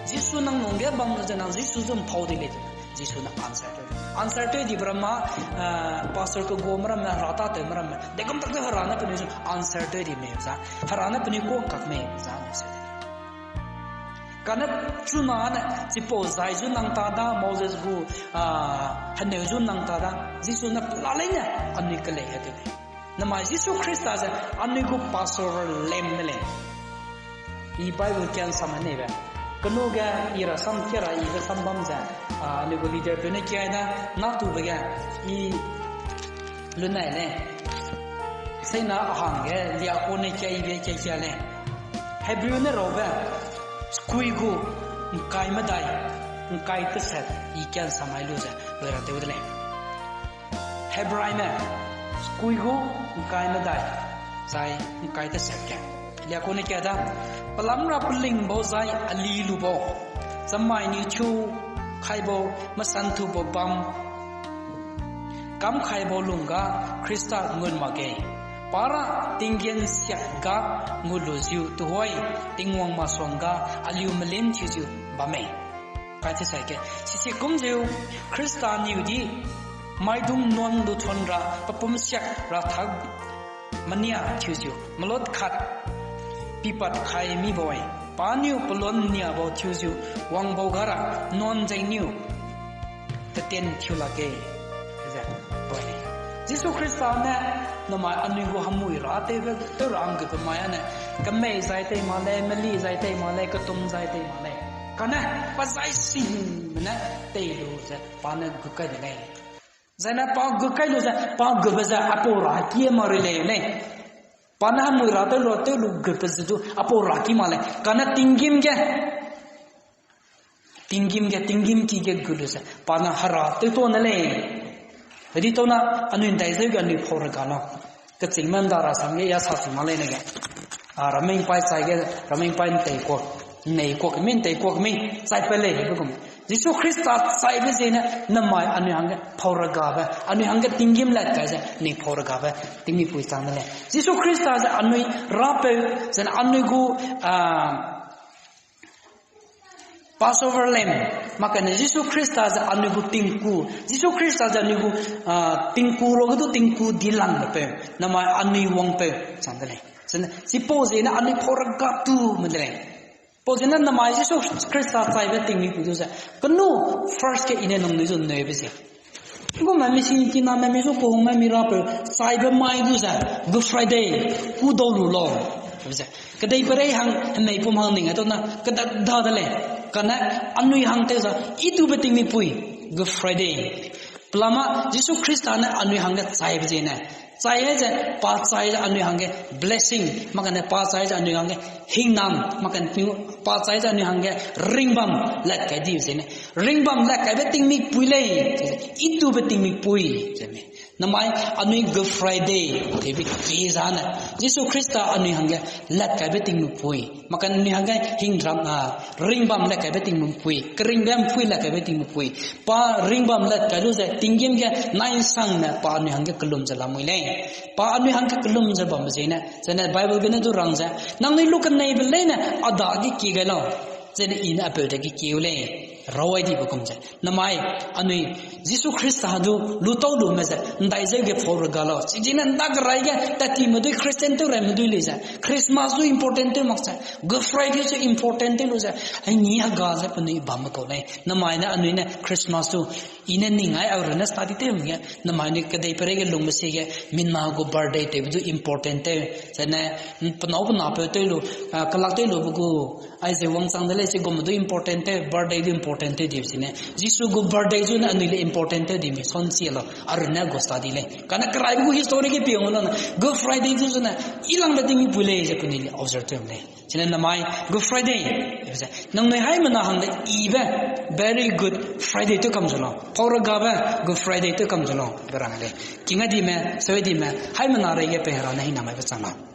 Jisu nang nung ge bam lu ze nang Jisu zu mpau di lei te. Jisu ne answer tew. Answer tew dibe ram ma, pastor keguame ramme, hera tatewme ramme, degum tak tew Hera ne penui zu answer tew di mei za. Hera ne penui kuak kak mei za, ne se. Kane chuna ne, chipau zai zu nang ta da, Moses gu, heneu zu nang ta da, Jisu ne pela leine, anui kelei he tew lei. Namai Jisu Khrista ze anui gu Passover lamb ne lei. I Bible kian sam neibe. Kenu ge i rasam kia ra i ge sam bam ze, anui gu leader peu ne kiai da, natube ge i lunai lei. Seina a hangge liakune kiaibe kiakia lei. Hebrew ne raube, skui gu, ngkai medai, ngkai teset, i kian sam ai lu ze, lui ra tew de lei. Hebraime, skui gu, ngkai medai, zai ngkai teset ge. Liakune kia da, pelam ra peling bau zai ali lu bau, chamai ni chu, kai bau, mesan thu bau bam, kam kai bau lung ga, Khrista ngun mak ge. Pa ra tinggen siak ga, ngu lu ziu tuhoi, Tingwang masuang ga, aliu melin thiu ziu, bam mei. Kai teset ge, sisi kum ziu, Khrista niu di, maidung nuan du thuan ra, pepum siak ra thak, menia thiu ziu, melot khat, pipat kai mi bau e, pa niu pelon nia bau thiu ziu, wang bau ga ra, nuan zai niu, tetien thiu lak ge, ze, bau e. Jisu Khrista ne, namai anui gu hemui ra tewbe, tew ra hangge pe mai ane, kemei zai tei ma lei, meli zai tei ma lei, ketum zai tei ma lei. Kane, pa zai sing ne, tei lu ze, pa ne gu kai de lei. Zai ne pa gu kai lu ze, pa gube ze, apau ra ki ma rui lei lei. Pa ne hemui ra tew lu, tew lu gube ze du, apau ra ki ma lei. Kane tinggîm ge. Tinggîm ge, tinggîm ki ge gu lu ze, pa ne hera tew ta ne lei. Hedi tau na, anui ndaizeu ge anui pau rega lau. Kechîngme nda rasam ge ya sa chi ma lei ne ge. A, ramengpai chai ge, ramengpai ntei kuak, nnei kuak mi, ntei kuak mi, chai pe lei, be gum. Jisu Khrista chaibe ziene, namai anui hangge pau regabe, anui hangge tinggîm lat kai ze, anui pau regabe, tingmipui chang de lei. Jisu Khrista ze anui rapeu, zene anui gu, a, Passover lamb, mak kane Jisu Khrista ze anui gu tingku, Jisu Khrista ze anui gu, a, tingku ruage du tingku dilangbe peu, namai anui wangpeu chang de lei. Zene, chipau ziene anui pau rega tu me de lei. Pau ziene namai Jisu Khrista chaibe tingmipui du ze, kenu first ge i ne nangnui zu nneube ze. Gume mi singkiname mi zu kehungme mi rapeu, chaibe mai du ze, Good Friday, kûdau lu lau. Ze, kedeiperei hang, hemeipum hang ning, atau na, kedat da de lei. Kane, anui hang tew ze, itube tingmipui, Good Friday. Pelama, Jisu Khrista ne anui hangge chaibe ziene. Chai ze, pa chai ze anui hangge blessing, mak kane pa chai ze anui hangge hingnam, mak kane pa chai ze anui hangge ringbam lat kai dibe ziene. Ringbam lat kaibe tingmipui lei, itube tingmipui, ze me. Namai anui Good Friday, tewbe ki zane. Jisu Khrista anui hangge lat kaibe tingmipui. Mak kane anui hangge hingnam, a, ringbam lat kaibe tingmipui. Keringbe mpui lat kaibe tingmipui. Pa ringbam lat kai lu ze, tinggîm ge naisangne pa anui hangge kelum ze lamui lei. Pa anui hangge kelum ze bambe ziene. Zene Bible gene du rang ze. Nangnui lu keneibe leine, a dage kie gai lau. Zene i ne apeu dage kieu lei. Rawai dibe kum ze. Namai, anui, Jisu Khrista du, lu tau lume ze, ndaizeu ge pau rega lau. Chidine nda kerai ge, tatime dui Christian tew raime dui lei ze. Christmas du important tew mak ze. Good Friday du important tew lu ze. Ai ni hega ze penui bamme kau lei. Namai ne anui ne Christmas du, i ne ning ai au runne study tew me ge. Namai anui kedeiperei ge lungbe sie ge, mina gu birthday tewbe du important tew. Zene, penâu penapeu tew lu, a, kelak tew lube gu, aize wangchang de lei, chigumme du important tew, birthday du important tew dibe ziene. Jisu gu birthday zu ne anui le important tew di mi, son sie lau, a runne gu study lei. Kane keraibe gu history ge piang lau na, Good Friday zu zu ne, ilangbe tingmipui lei ze penui le observe tew lei. Chine namai, Good Friday, ze, nangnui haimena hangge ibe, very good Friday tew kam zu lau. Pau regabe, Good Friday tew kam zu lau, be rang lei. Kinga dime, sewe dime, haimena reige pe Hera ne hingnam maibe chang lau.